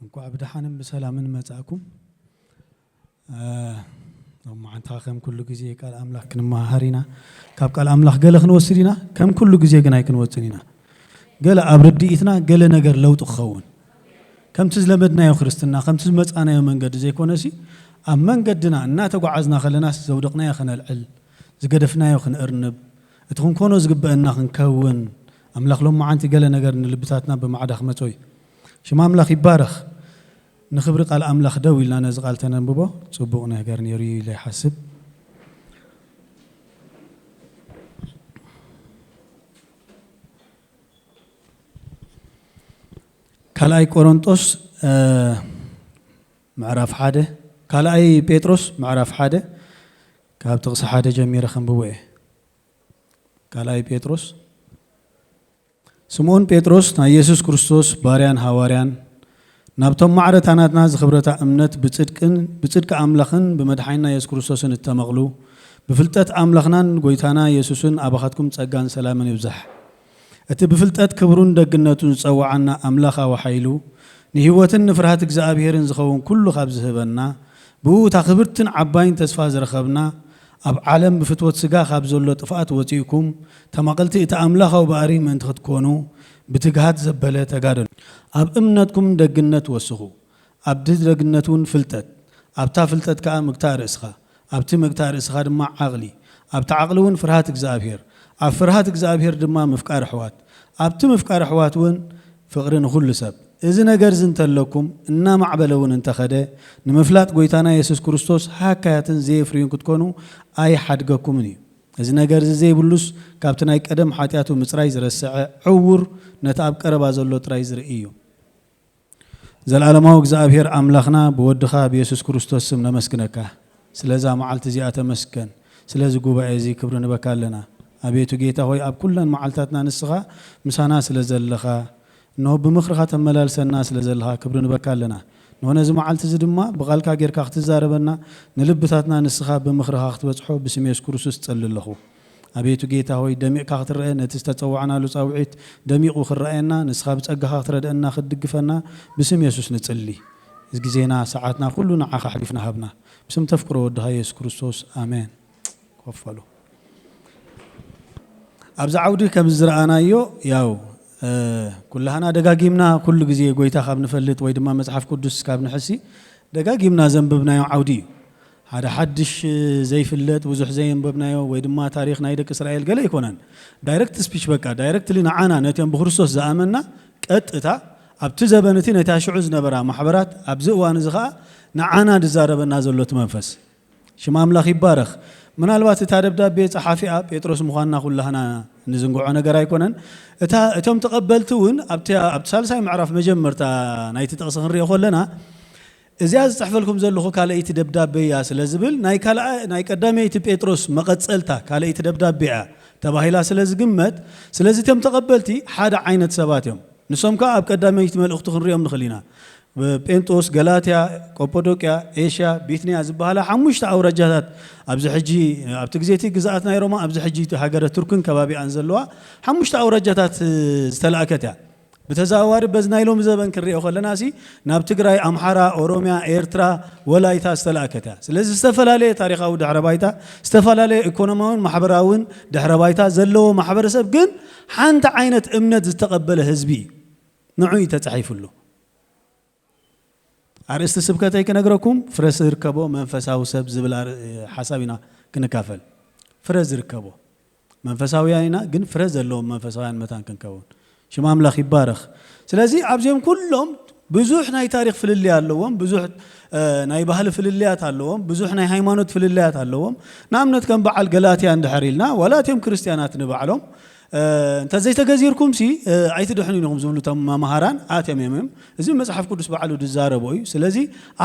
እንኳዕ ብደሓንን ብሰላምን መጻእኩም። እ፣ ሎማዓንቲ ከም ኩሉ ግዜ ቃል ኣምላኽ ክንመሃር ኢና። ካብ ቃል ኣምላኽ ገለ ክንወስድ ኢና፣ ከም ኩሉ ግዜ ግን ኣይክንወጽን ኢና። ገለ ኣብ ርድኢትና ገለ ነገር ለውጢ ክኸውን፣ ከምቲ ዝለመድናዮ ክርስትና፣ ከምቲ ዝመጻናዮ መንገዲ ዘይኮነሲ፣ ኣብ መንገድና እናተጓዓዝና ከለናስ ዘውደቕናዮ ከነልዕል፣ ዝገደፍናዮ ክንእርንብ፣ እቲ ክንኮኖ ዝግበአና ክንከውን፣ ኣምላኽ ሎማዓንቲ ገለ ነገር ንልብታትና ብማዕዳ ክመጾ እዩ። ሽም ኣምላኽ ይባረኽ። ንኽብሪ ቃል ኣምላኽ ደው ኢልና ነዚ ቃል ተነንብቦ ጽቡቕ ነገር ነይሩ እዩ ኢለ ይሓስብ። ካልኣይ ቆሮንጦስ፣ እ፣ ምዕራፍ ሓደ፣ ካልኣይ ጴጥሮስ ምዕራፍ ሓደ ካብ ጥቕሲ ሓደ ጀሚረ ከንብቦ እየ። ካልኣይ ጴጥሮስ። ስምዖን ጴጥሮስ ናይ የሱስ ክርስቶስ ባርያን ሃዋርያን፣ ናብቶም ማዕረታናትና ዝኽብረታ እምነት ብጽድቅን፣ ብጽድቂ ኣምላኽን ብመድሓኒና የሱስ ክርስቶስን እተመቕሉ፣ ብፍልጠት ኣምላኽናን ጐይታና የሱስን ኣባኻትኩም ጸጋን ሰላምን ይብዛሕ። እቲ ብፍልጠት ክብሩን ደግነቱን ዝጸውዓና ኣምላኻዊ ሓይሉ፣ ንህይወትን ንፍርሃት እግዚኣብሄርን ዝኸውን ኩሉ ካብ ዝህበና፣ ብኡ እታ ክብርትን ዓባይን ተስፋ ዝረኸብና፣ ኣብ ዓለም ብፍትወት ስጋ ካብ ዘሎ ጥፍኣት ወጺእኩም፣ ተማቐልቲ እቲ ኣምላኻዊ ባህሪ ምእንቲ ክትኮኑ፣ ብትግሃት ዘበለ ተጋደሉ። ኣብ እምነትኩም ደግነት ወስኹ፣ ኣብቲ ደግነት እውን ፍልጠት፣ ኣብታ ፍልጠት ከኣ ምግታእ ርእስኻ፣ ኣብቲ ምግታእ ርእስኻ ድማ ዓቕሊ፣ ኣብቲ ዓቕሊ እውን ፍርሃት እግዚኣብሄር፣ ኣብ ፍርሃት እግዚኣብሄር ድማ ምፍቃር ኣሕዋት፣ ኣብቲ ምፍቃር ኣሕዋት እውን ፍቕሪ ንኹሉ ሰብ። እዚ ነገር እዚ እንተለኩም፣ እናማዕበለ እውን እንተኸደ፣ ንምፍላጥ ጐይታና የሱስ ክርስቶስ ሃካያትን ዘየፍርዩን ክትኮኑ ኣይሓድገኩምን እዩ። እዚ ነገር እዚ ዘይብሉስ፣ ካብቲ ናይ ቀደም ሓጢኣቱ ምጽራይ ዝረስዐ ዕዉር፣ ነቲ ኣብ ቀረባ ዘሎ ጥራይ ዝርኢ እዩ። ዘላለማዊ እግዚኣብሔር ኣምላኽና፣ ብወድኻ ብየሱስ ክርስቶስ ስም ነመስግነካ። ስለዛ መዓልቲ እዚኣ ተመስገን። ስለዚ ጉባኤ እዚ ክብሪ ንበካ ኣለና። ኣቤቱ ጌታ ሆይ፣ ኣብ ኩለን መዓልታትና ንስኻ ምሳና ስለ ዘለኻ፣ እንሆ ብምኽርኻ ተመላልሰና ስለ ዘለኻ ክብሪ ንበካ ኣለና። እንሆ ነዚ መዓልቲ እዚ ድማ ብቓልካ ጌርካ ክትዛረበና፣ ንልብታትና ንስኻ ብምኽርኻ ክትበጽሖ ብስም የሱስ ክርስቶስ እጸሊ ኣለኹ። ኣቤቱ ጌታ ሆይ፣ ደሚቕካ ክትረአ፣ ነቲ ዝተጸዋዕናሉ ጻውዒት ደሚቑ ክረኣየና፣ ንስኻ ብጸጋኻ ክትረድአና፣ ክትድግፈና ብስም የሱስ ንጽሊ። እዚ ግዜና፣ ሰዓትና ኩሉ ንዓኻ ኣሕሊፍና ሃብና። ብስም ተፍቅሮ ወድኻ የሱስ ክርስቶስ፣ ኣሜን። ኮፍ በሉ። ኣብዚ ዓውዲ ከም ዝረኣናዮ፣ ያው፣ እ፣ ኩላህና ደጋጊምና ኩሉ ግዜ ጎይታ ካብ ንፈልጥ ወይ ድማ መጽሓፍ ቅዱስ ካብ ንሕሲ፣ ደጋጊምና ዘንብብናዮ ዓውዲ እዩ። ሓደ ሓድሽ ዘይፍለጥ፣ ብዙሕ ዘየንበብናዮ ወይ ድማ ታሪኽ ናይ ደቂ እስራኤል ገለ ኣይኮነን። ዳይረክት ስፒች፣ በቃ ዳይረክትሊ ንዓና ነቲኦም ብክርስቶስ ዝኣመንና ቀጥታ ኣብቲ ዘበን እቲ ነታ ሽዑ ዝነበራ ማሕበራት፣ ኣብዚ እዋን እዚ ኸኣ ንዓና ዝዛረበና ዘሎ እቲ መንፈስ። ሽም ኣምላኽ ይባረኽ። ምናልባት እታ ደብዳቤ ጸሓፊኣ ጴጥሮስ ምዃንና ኩላህና ንዝንግዖ ነገር ኣይኮነን። እታ፣ እቶም ተቐበልቲ እውን ኣብቲ፣ ኣብቲ ሳልሳይ ምዕራፍ መጀመርታ ናይቲ ጥቕሲ ክንሪኦ ከለና፣ እዚኣ ዝጽሕፈልኩም ዘለኹ ካልኣይቲ ደብዳቤ እያ ስለ ዝብል፣ ናይ ካልኣ-፣ ናይ ቀዳመይቲ ጴጥሮስ መቐጸልታ ካልኣይቲ ደብዳቤ እያ ተባሂላ ስለ ዝግመት፣ ስለዚ እቶም ተቐበልቲ ሓደ ዓይነት ሰባት እዮም። ንሶም ከኣ ኣብ ቀዳመይቲ መልእኽቱ ክንሪኦም ንኽእል ኢና። ጴንጦስ፣ ገላትያ፣ ቆጶዶቅያ፣ ኤሽያ፣ ቢትንያ ዝበሃላ ሓሙሽተ ኣውራጃታት፣ ኣብዚ ሕጂ፣ ኣብቲ ግዜ እቲ ግዝኣት ናይ ሮማ፣ ኣብዚ ሕጂ እቲ ሃገረ ቱርክን ከባቢኣን ዘለዋ ሓሙሽተ ኣውራጃታት ዝተላእከት እያ። ብተዘዋዋሪ በዚ ናይ ሎሚ ዘበን ክንሪኦ ከለና ሲ፣ ናብ ትግራይ፣ ኣምሓራ፣ ኦሮምያ፣ ኤርትራ፣ ወላይታ ዝተላእከት እያ። ስለዚ ዝተፈላለየ ታሪኻዊ ድሕረ ባይታ፣ ዝተፈላለየ ኢኮኖሚያውን ማሕበራውን ድሕረ ባይታ ዘለዎ ማሕበረሰብ ግን ሓንቲ ዓይነት እምነት ዝተቐበለ ህዝቢ እዩ። ንዑ እዩ ተጻሒፉሉ። ኣርእስቲ ስብከተይ ክነግረኩም፣ ፍረ ዝርከቦ መንፈሳዊ ሰብ ዝብል ኣር-፣ ሓሳብ ኢና ክንካፈል። ፍረ ዝርከቦ መንፈሳውያን ኢና፣ ግን ፍረ ዘለዎም መንፈሳውያን መታን ክንከውን። ሽም ኣምላኽ ይባረኽ። ስለዚ ኣብዚኦም ኩሎም ብዙሕ ናይ ታሪኽ ፍልልይ ኣለዎም፣ ብዙሕ፣ እ፣ ናይ ባህሊ ፍልልያት ኣለዎም፣ ብዙሕ ናይ ሃይማኖት ፍልልያት ኣለዎም። ንኣብነት ከም በዓል ገላትያ እንድሕር ኢልና፣ ዋላ እቲኦም ክርስትያናት ንባዕሎም፣ እ፣ እንተ ዘይተገዚርኩም ሲ፣ እ፣ ኣይትድሕኑን ኢኹም ዝብሉ እቶም መምሃራን ኣትዮም እዮም። እዚ መጽሓፍ ቅዱስ ባዕሉ ዝዛረቦ እዩ። ስለዚ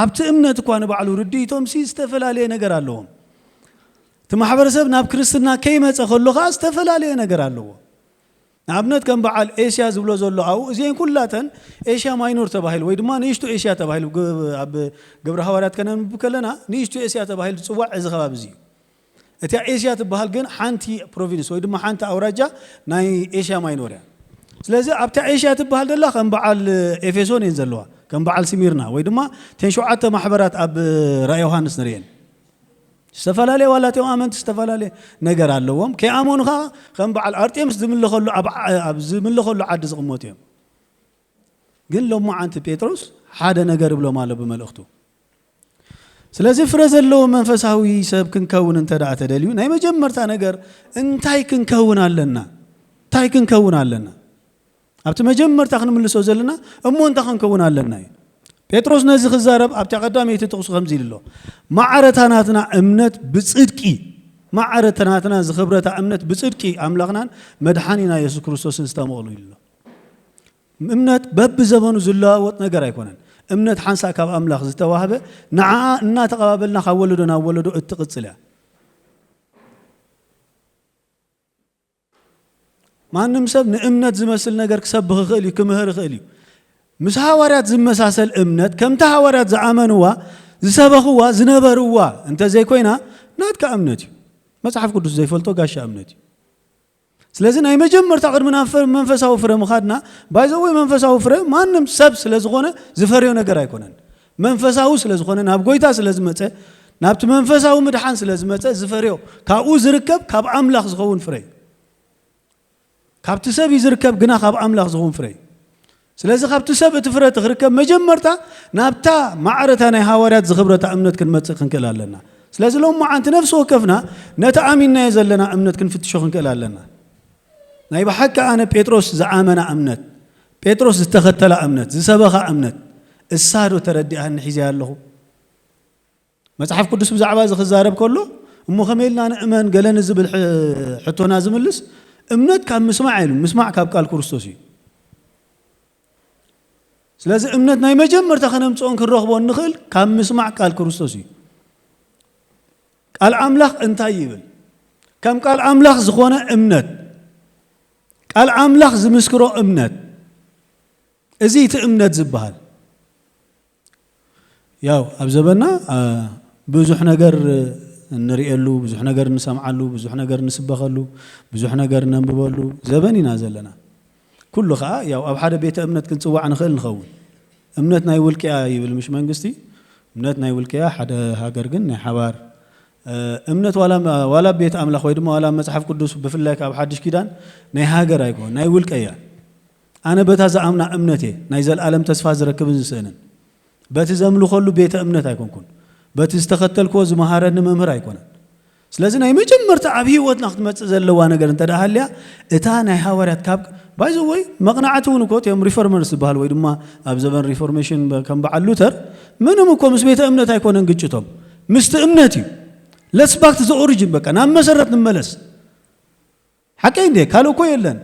ኣብቲ እምነት እኳ ንባዕሉ ርድኢቶም ሲ ዝተፈላለየ ነገር ኣለዎም። እቲ ማሕበረሰብ ናብ ክርስትና ከይመጸ ከሎ ኸዓ ዝተፈላለየ ነገር ኣለዎ። ንኣብነት ከም በዓል ኤስያ ዝብሎ ዘሎ ኣብኡ፣ እዚአን ኩላተን ኤስያ ማይኖር ተባሂሉ ወይ ድማ ንእሽቶ ኤስያ ተባሂሉ ግ-፣ ኣብ ግብረ ሃዋርያት ከነንብብ ከለና ንእሽቶ ኤስያ ተባሂሉ ዝጽዋዕ እዚ ከባቢ እዚ እዩ። እቲኣ ኤስያ ትበሃል ግን ሓንቲ ፕሮቪንስ ወይ ድማ ሓንቲ ኣውራጃ ናይ ኤስያ ማይኖር እያ። ስለዚ ኣብታ ኤሽያ ትበሃል ደላ ከም በዓል ኤፌሶን እየን ዘለዋ፣ ከም በዓል ስሚርና፣ ወይ ድማ ተን ሸውዓተ ማሕበራት ኣብ ራእይ ዮሃንስ ንርእየን። ዝተፈላለየ ዋላ እቲኦም ኣመንቲ ዝተፈላለየ ነገር ኣለዎም። ከይኣመኑ ከዓ ከም በዓል ኣርጤምስ ዝምልኸሉ፣ ኣብ ዓ-፣ ኣብ ዝምልኸሉ ዓዲ ዝቕመጡ እዮም። ግን ሎማዓንቲ ጴጥሮስ ሓደ ነገር ይብሎም ኣሎ ብመልእኽቱ። ስለዚ ፍረ ዘለዎ መንፈሳዊ ሰብ ክንከውን እንተ ደኣ ተደልዩ፣ ናይ መጀመርታ ነገር እንታይ ክንከውን ኣለና? እንታይ ክንከውን ኣለና? ኣብቲ መጀመርታ ክንምልሶ ዘለና እሞ እንታይ ክንከውን ኣለና እዩ። ጴጥሮስ ነዚ ክዛረብ ኣብቲ ቀዳመይቲ ጥቕሱ ከምዚ ኢሉ ኣሎ፣ ማዕረታ ናትና እምነት ብጽድቂ፣ ማዕረታ ናትና ዝኽብረታ እምነት ብጽድቂ ኣምላኽናን መድሓኒና የሱስ ክርስቶስን ዝተመቕሉ ኢሉ ኣሎ። እምነት በብዘመኑ ዝለዋወጥ ነገር ኣይኮነን። እምነት ሓንሳእ ካብ ኣምላኽ ዝተዋህበ፣ ንዓኣ እናተቐባበልና ካብ ወለዶ ናብ ወለዶ እትቕጽል እያ። ማንም ሰብ ንእምነት ዝመስል ነገር ክሰብኽ ይኽእል እዩ፣ ክምህር ይኽእል እዩ። ምስ ሃዋርያት ዝመሳሰል እምነት፣ ከምቲ ሃዋርያት ዝኣመንዋ፣ ዝሰበኽዋ፣ ዝነበርዋ እንተዘይኮይና፣ ናትካ እምነት እዩ። መጽሓፍ ቅዱስ ዘይፈልጦ ጋሻ እምነት እዩ። ስለዚ ናይ መጀመርታ ቅድሚ ናብ ፈ-፣ መንፈሳዊ ፍረ ምኻድና፣ ባይዘወይ መንፈሳዊ ፍረ ማንም ሰብ ስለ ዝኾነ ዝፈርዮ ነገር ኣይኮነን። መንፈሳዊ ስለ ዝኾነ፣ ናብ ጎይታ ስለ ዝመጸ፣ ናብቲ መንፈሳዊ ምድሓን ስለ ዝመጸ ዝፈርዮ፣ ካብኡ ዝርከብ ካብ ኣምላኽ ዝኸውን ፍረ እዩ። ካብቲ ሰብ እዩ ዝርከብ፣ ግና ካብ ኣምላኽ ዝኸውን ፍረ እዩ። ስለዚ ካብቲ ሰብ እቲ ፍረ እቲ ክርከብ መጀመርታ ናብታ ማዕረታ ናይ ሃዋርያት ዝኽብረታ እምነት ክንመጽእ ክንክእል ኣለና። ስለዚ ሎማዓንቲ ነፍሲ ወከፍና ነቲ ኣሚንናዮ ዘለና እምነት ክንፍትሾ ክንክእል ኣለና። ናይ ብሓቂ ኣነ ጴጥሮስ ዝኣመና እምነት፣ ጴጥሮስ ዝተኸተላ እምነት፣ ዝሰበኻ እምነት፣ እሳ ዶ ተረዲኣኒ ሒዘያ ኣለኹ? መጽሓፍ ቅዱስ ብዛዕባ እዚ ክዛረብ ከሎ፣ እሞ ከመይ ኢልና ንእመን ገለ ንዝብል ሕ-፣ ሕቶና ዝምልስ፣ እምነት ካብ ምስማዕ ኢሉ፣ ምስማዕ ካብ ቃል ክርስቶስ እዩ። ስለዚ እምነት ናይ መጀመርታ ከነምጽኦን ክንረኽቦን ንኽእል ካብ ምስማዕ ቃል ክርስቶስ እዩ። ቃል ኣምላኽ እንታይ ይብል? ከም ቃል ኣምላኽ ዝኾነ እምነት፣ ቃል ኣምላኽ ዝምስክሮ እምነት፣ እዚ እቲ እምነት ዝበሃል። ያው ኣብ ዘበና፣ አ፣ ብዙሕ ነገር እንርእየሉ፣ ብዙሕ ነገር እንሰምዓሉ፣ ብዙሕ ነገር እንስበኸሉ፣ ብዙሕ ነገር እነንብበሉ ዘበን ኢና ዘለና። ኩሉ ኸኣ ያው ኣብ ሓደ ቤተ እምነት ክንጽዋዕ ንኽእል ንኸውን። እምነት ናይ ውልቂያ ይብል ምሽ መንግስቲ፣ እምነት ናይ ውልቂያ፣ ሓደ ሃገር ግን ናይ ሓባር። እ፣ እምነት ዋላ፣ ዋላ ቤት ኣምላኽ ወይ ድማ ዋላ መጽሓፍ ቅዱስ ብፍላይ ካብ ሓድሽ ኪዳን ናይ ሃገር ኣይኮን፣ ናይ ውልቀ እያ። ኣነ በታ ዝኣምና እምነት እየ ናይ ዘልኣለም ተስፋ ዝረክብን ዝስእንን። በቲ ዘምልኸሉ ቤተ እምነት ኣይኮንኩን። በቲ ዝተኸተልክዎ ዝመሃረኒ መምህር ኣይኮነን። ስለዚ ናይ መጀመርታ ኣብ ህይወትና ክትመጽእ ዘለዋ ነገር እንተ ደኣ ሃልያ፣ እታ ናይ ሃዋርያት ካብ፣ ባይ ዘ ወይ፣ መቕናዕቲ እውን እኮ እቲኦም ሪፎርመርስ ዝበሃል ወይ ድማ ኣብ ዘበን ሪፎርሜሽን በ-፣ ከም በዓል ሉተር፣ ምንም እኮ ምስ ቤተ እምነት ኣይኮነን ግጭቶም። ምስቲ እምነት እዩ። Let's back to the origin፣ በቃ ናብ መሰረት ንመለስ። ሓቀይ እንዴ? ካልእ እኮ የለን።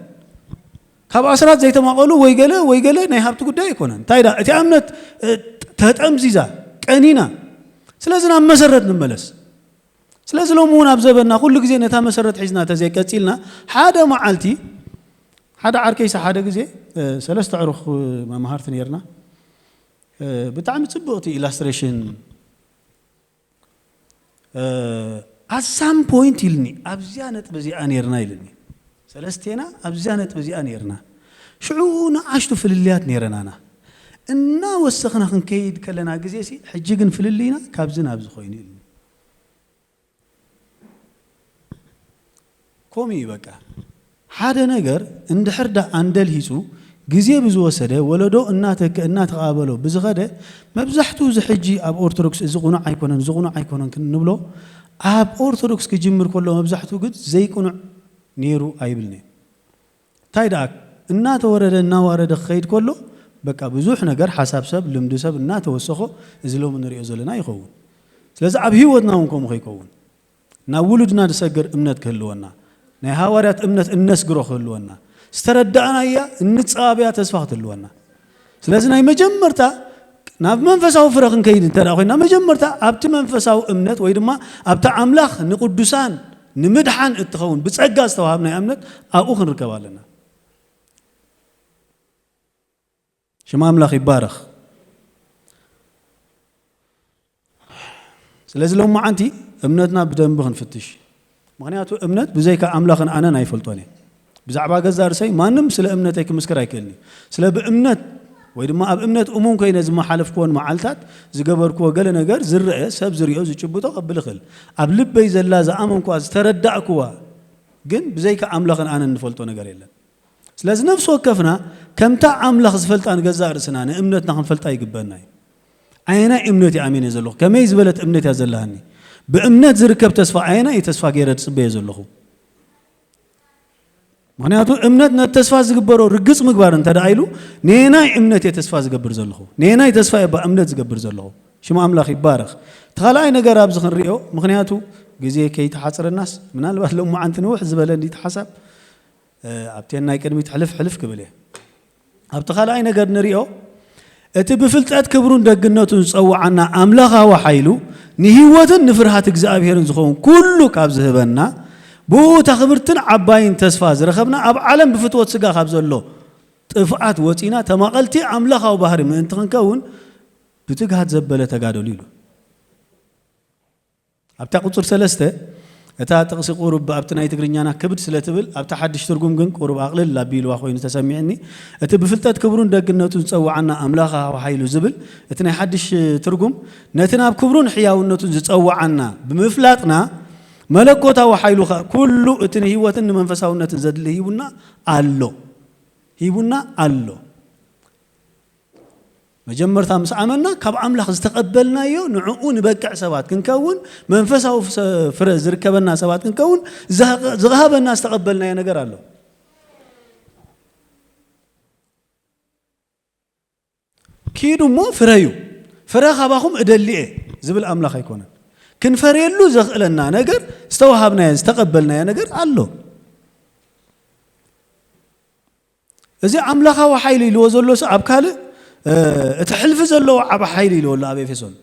ካብ ኣስራት ዘይተማቐሉ ወይ ገለ ወይ ገለ ናይ ሃብቲ ጉዳይ ኣይኮነን። እንታይ ዳ? እቲ እምነት፣ እ፣ ተጠምዚዛ፣ ቀኒና። ስለዚ ናብ መሰረት ንመለስ። ስለዚ ሎሚ እውን ኣብ ዘበንና ኩሉ ግዜ ነታ መሰረት ሒዝና ተዘይቀጺልና፣ ሓደ መዓልቲ፣ ሓደ ዓርከይሲ ሓደ ግዜ፣ እ፣ ሰለስተ ዕሩኽ መማህርቲ ነይርና። እ፣ ብጣዕሚ ጽብቕቲ ኢላስትሬሽን፣ እ፣ at some point ኢልኒ፣ ኣብዚኣ ነጥቢ እዚኣ ነይርና ኢልኒ። ሰለስቴና ኣብዚኣ ነጥቢ እዚኣ ነይርና። ሽዑ ንኣሽቱ ፍልልያት ነይረናና። እናወሰኽና ክንከይድ ከለና ግዜ ሲ፣ ሕጂ ግን ፍልልይና ካብዚ ናብዚ ኮይኑ ኢልኒ። ከምኡ እዩ በቃ። ሓደ ነገር እንድሕር ደኣ ኣንደልሂጹ፣ ግዜ ብዝወሰደ፣ ወለዶ እናተክእ እናተቓበሎ ብዝኸደ፣ መብዛሕትኡ እዚ ሕጂ ኣብ ኦርቶዶክስ እዚ ቁኑዕ ኣይኮነን፣ እዚ ቁኑዕ ኣይኮነን ክንብሎ፣ ኣብ ኦርቶዶክስ ክጅምር ከሎ መብዛሕትኡ ግን ዘይቁኑዕ ነይሩ ኣይብልን እየ። እንታይ ደኣ እናተወረደ እናዋረደ ክኸይድ ከሎ፣ በቃ ብዙሕ ነገር ሓሳብ ሰብ፣ ልምዲ ሰብ እናተወሰኾ እዚ ሎሚ ንሪኦ ዘለና ይኸውን። ስለዚ ኣብ ህይወትና እውን ከምኡ ከይከውን፣ ናብ ውሉድና ዝሰግር እምነት ክህልወና፣ ናይ ሃዋርያት እምነት እነስግሮ ክህልወና፣ ዝተረዳእናያ እንጸባብያ ተስፋ ክትህልወና። ስለዚ ናይ መጀመርታ ናብ መንፈሳዊ ፍረ ክንከይድ እንተ ደኣ ኮይና፣ መጀመርታ ኣብቲ መንፈሳዊ እምነት ወይ ድማ ኣብቲ ኣምላኽ ንቅዱሳን ንምድሓን እትኸውን ብጸጋ ዝተዋህብናያ እምነት ኣብኡ ክንርከብ ኣለና። ሽም ኣምላኽ ይባረኽ። ስለዚ ሎማዓንቲ እምነትና ብደንቢ ክንፍትሽ። ምኽንያቱ እምነት ብዘይካ ኣምላኽን ኣነን ኣይፈልጦን እየ። ብዛዕባ ገዛ ርእሰይ ማንም ስለ እምነተይ ክምስክር ኣይክእልኒ። ስለ ብእምነት ወይ ድማ ኣብ እምነት እሙን ኮይነ ዝመሓለፍክዎን መዓልታት ዝገበርክዎ ገለ ነገር ዝረአ ሰብ ዝሪኦ ዝጭብጦ ከብል እኽእል። ኣብ ልበይ ዘላ ዝኣመንክዋ ዝተረዳእክዋ ግን ብዘይካ ኣምላኽን ኣነን ንፈልጦ ነገር የለን። ስለዚ ነፍሲ ወከፍና ከምታ ኣምላኽ ዝፈልጣ ንገዛእ ርእስና ንእምነትና ክንፈልጣ ይግበአና እዩ። ኣየናይ እምነት እየ ኣሚነ ዘለኹ? ከመይ ዝበለት እምነት እያ ዘለሃኒ? ብእምነት ዝርከብ ተስፋ ኣየናይ እዩ ተስፋ ገይረ ዝጽበየ ዘለኹ? ምኽንያቱ እምነት ነቲ ተስፋ ዝግበሮ ርግጽ ምግባር እንተ ደኣ ኢሉ፣ ነየናይ እምነት እየ ተስፋ ዝገብር ዘለኹ? ነየናይ ተስፋ እየ እባ እምነት ዝገብር ዘለኹ? ሽም ኣምላኽ ይባረኽ። እቲ ካልኣይ ነገር ኣብዚ ክንሪኦ፣ ምኽንያቱ ግዜ ከይተሓጽረናስ ምናልባት ሎማዓንቲ ንውሕ ዝበለ እንዲቲ ሓሳብ ኣብቴን ናይ ቅድሚት ሕልፍ ሕልፍ ክብል እየ። ኣብቲ ካልኣይ ነገር ንሪኦ፣ እቲ ብፍልጠት ክብሩን ደግነቱን ዝጸውዓና ኣምላኻዊ ሓይሉ ንህይወትን ንፍርሃት እግዚኣብሄርን ዝኸውን ኩሉ ካብ ዝህበና፣ ብኡ እታ ክብርትን ዓባይን ተስፋ ዝረኸብና፣ ኣብ ዓለም ብፍትወት ስጋ ካብ ዘሎ ጥፍኣት ወጺና ተማቐልቲ ኣምላኻዊ ባህሪ ምእንቲ ክንከውን ብትግሃት ዘበለ ተጋደሉ ኢሉ። ኣብታ ቁጽር ሰለስተ፣ እታ ጥቕሲ ቁሩብ ኣብቲ ናይ ትግርኛና ክብድ ስለ ትብል ኣብታ ሓድሽ ትርጉም ግን ቁሩብ ኣቕልል ኣቢልዋ ኮይኑ ተሰሚዕኒ። እቲ ብፍልጠት ክብሩን ደግነቱን ዝጸውዓና ኣምላኻዊ ሓይሉ ዝብል እቲ ናይ ሓድሽ ትርጉም ነቲ ናብ ክብሩን ሕያውነቱን ዝጸውዓና ብምፍላጥና መለኮታዊ ሓይሉ ኸኣ ኩሉ እቲ ንህይወትን ንመንፈሳውነትን ዘድሊ ሂቡና ኣሎ። ሂቡና ኣሎ። መጀመርታ ምስ ኣመና ካብ ኣምላኽ ዝተቐበልናዮ ንዕኡ ንበቅዕ ሰባት ክንከውን መንፈሳዊ ፍሰ- ፍረ ዝርከበና ሰባት ክንከውን ዝሃ- ዝሃበና ዝተቐበልናዮ ነገር ኣሎ። ኪዱ እሞ ፍረዩ፣ ፍረ ካባኹም እደሊ እየ ዝብል ኣምላኽ ኣይኮነን። ክንፈርየሉ ዘኽእለና ነገር ዝተዋሃብናዮ ዝተቐበልናዮ ነገር ኣሎ። እዚ ኣምላኻዊ ሓይሊ ኢልዎ ዘሎ ኣብ ካልእ እቲ ሕልፊ ዘለዎ ዓቢ ሓይሊ ኢልዎ ኣሎ ኣብ ኤፌሶን።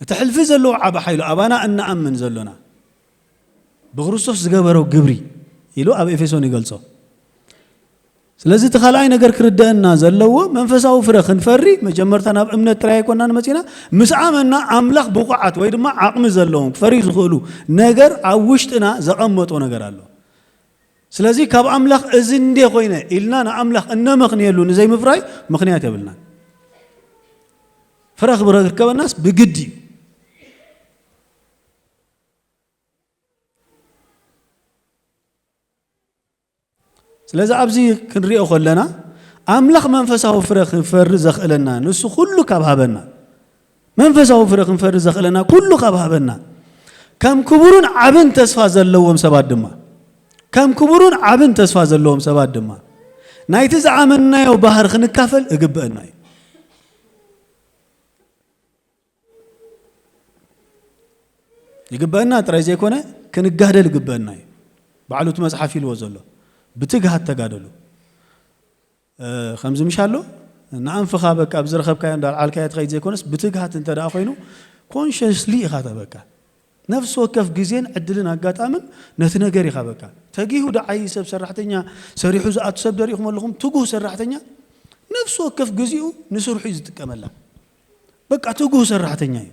እቲ ሕልፊ ዘለዎ ዓቢ ሓይሉ ኣባና እንኣምን ዘሎና ብክርስቶስ ዝገበሮ ግብሪ ኢሉ ኣብ ኤፌሶን ይገልጾ። ስለዚ እቲ ካልኣይ ነገር ክርደአና ዘለዎ መንፈሳዊ ፍረ ክንፈሪ መጀመርታ ናብ እምነት ጥራይ ኣይኮናን መጺና፣ ምስ ኣመና ኣምላኽ ብቑዓት ወይ ድማ ዓቕሚ ዘለዎም ክፈርዩ ዝኽእሉ ነገር ኣብ ውሽጥና ዘቐመጦ ነገር ኣሎ። ስለዚ ካብ ኣምላኽ እዚ እንዴ ኮይነ ኢልና ንኣምላኽ እነመኽንየሉ ንዘይምፍራይ ምኽንያት የብልናን። ፍረ ክብረ ክርከበናስ ብግዲ እዩ። ስለዚ ኣብዚ ክንሪኦ ከለና ኣምላኽ መንፈሳዊ ፍረ ክንፈሪ ዘኽእለና ንሱ ኩሉ ካብ ሃበና መንፈሳዊ ፍረ ክንፈሪ ዘኽእለና ኩሉ ካብ ሃበና ከም ክቡርን ዓብን ተስፋ ዘለዎም ሰባት ድማ ከም ክቡርን ዓብን ተስፋ ዘለዎም ሰባት ድማ ናይቲ ዝኣመንናዮ ባህር ክንካፈል እግብአና እዩ። ይግበአና ጥራይ ዘይኮነ ክንጋደል ይግበአና እዩ። ባዕሉ እቲ መጽሓፍ ኢልዎ ዘሎ ብትግሃት ተጋደሉ። ከምዚ ምሽ ኣሎ ንኣንፍኻ በቃ ኣብ ዝረኸብካዮ እንዳልዓልካዮ ትኸይድ ዘይኮነስ ብትግሃት እንተ ደኣ ኮይኑ ኮንሽስሊ ኢኻ ተበቃ ነፍሲ ወከፍ ግዜን ዕድልን ኣጋጣምን ነቲ ነገር ኢኻ በቃ ተጊሁ ደዓይ ሰብ ሰራሕተኛ ሰሪሑ ዝኣቱ ሰብ ደሪኹም ኣለኹም ትጉህ ሰራሕተኛ ነፍሲ ወከፍ ግዚኡ ንስርሑ እዩ ዝጥቀመላ በቃ ትጉህ ሰራሕተኛ እዩ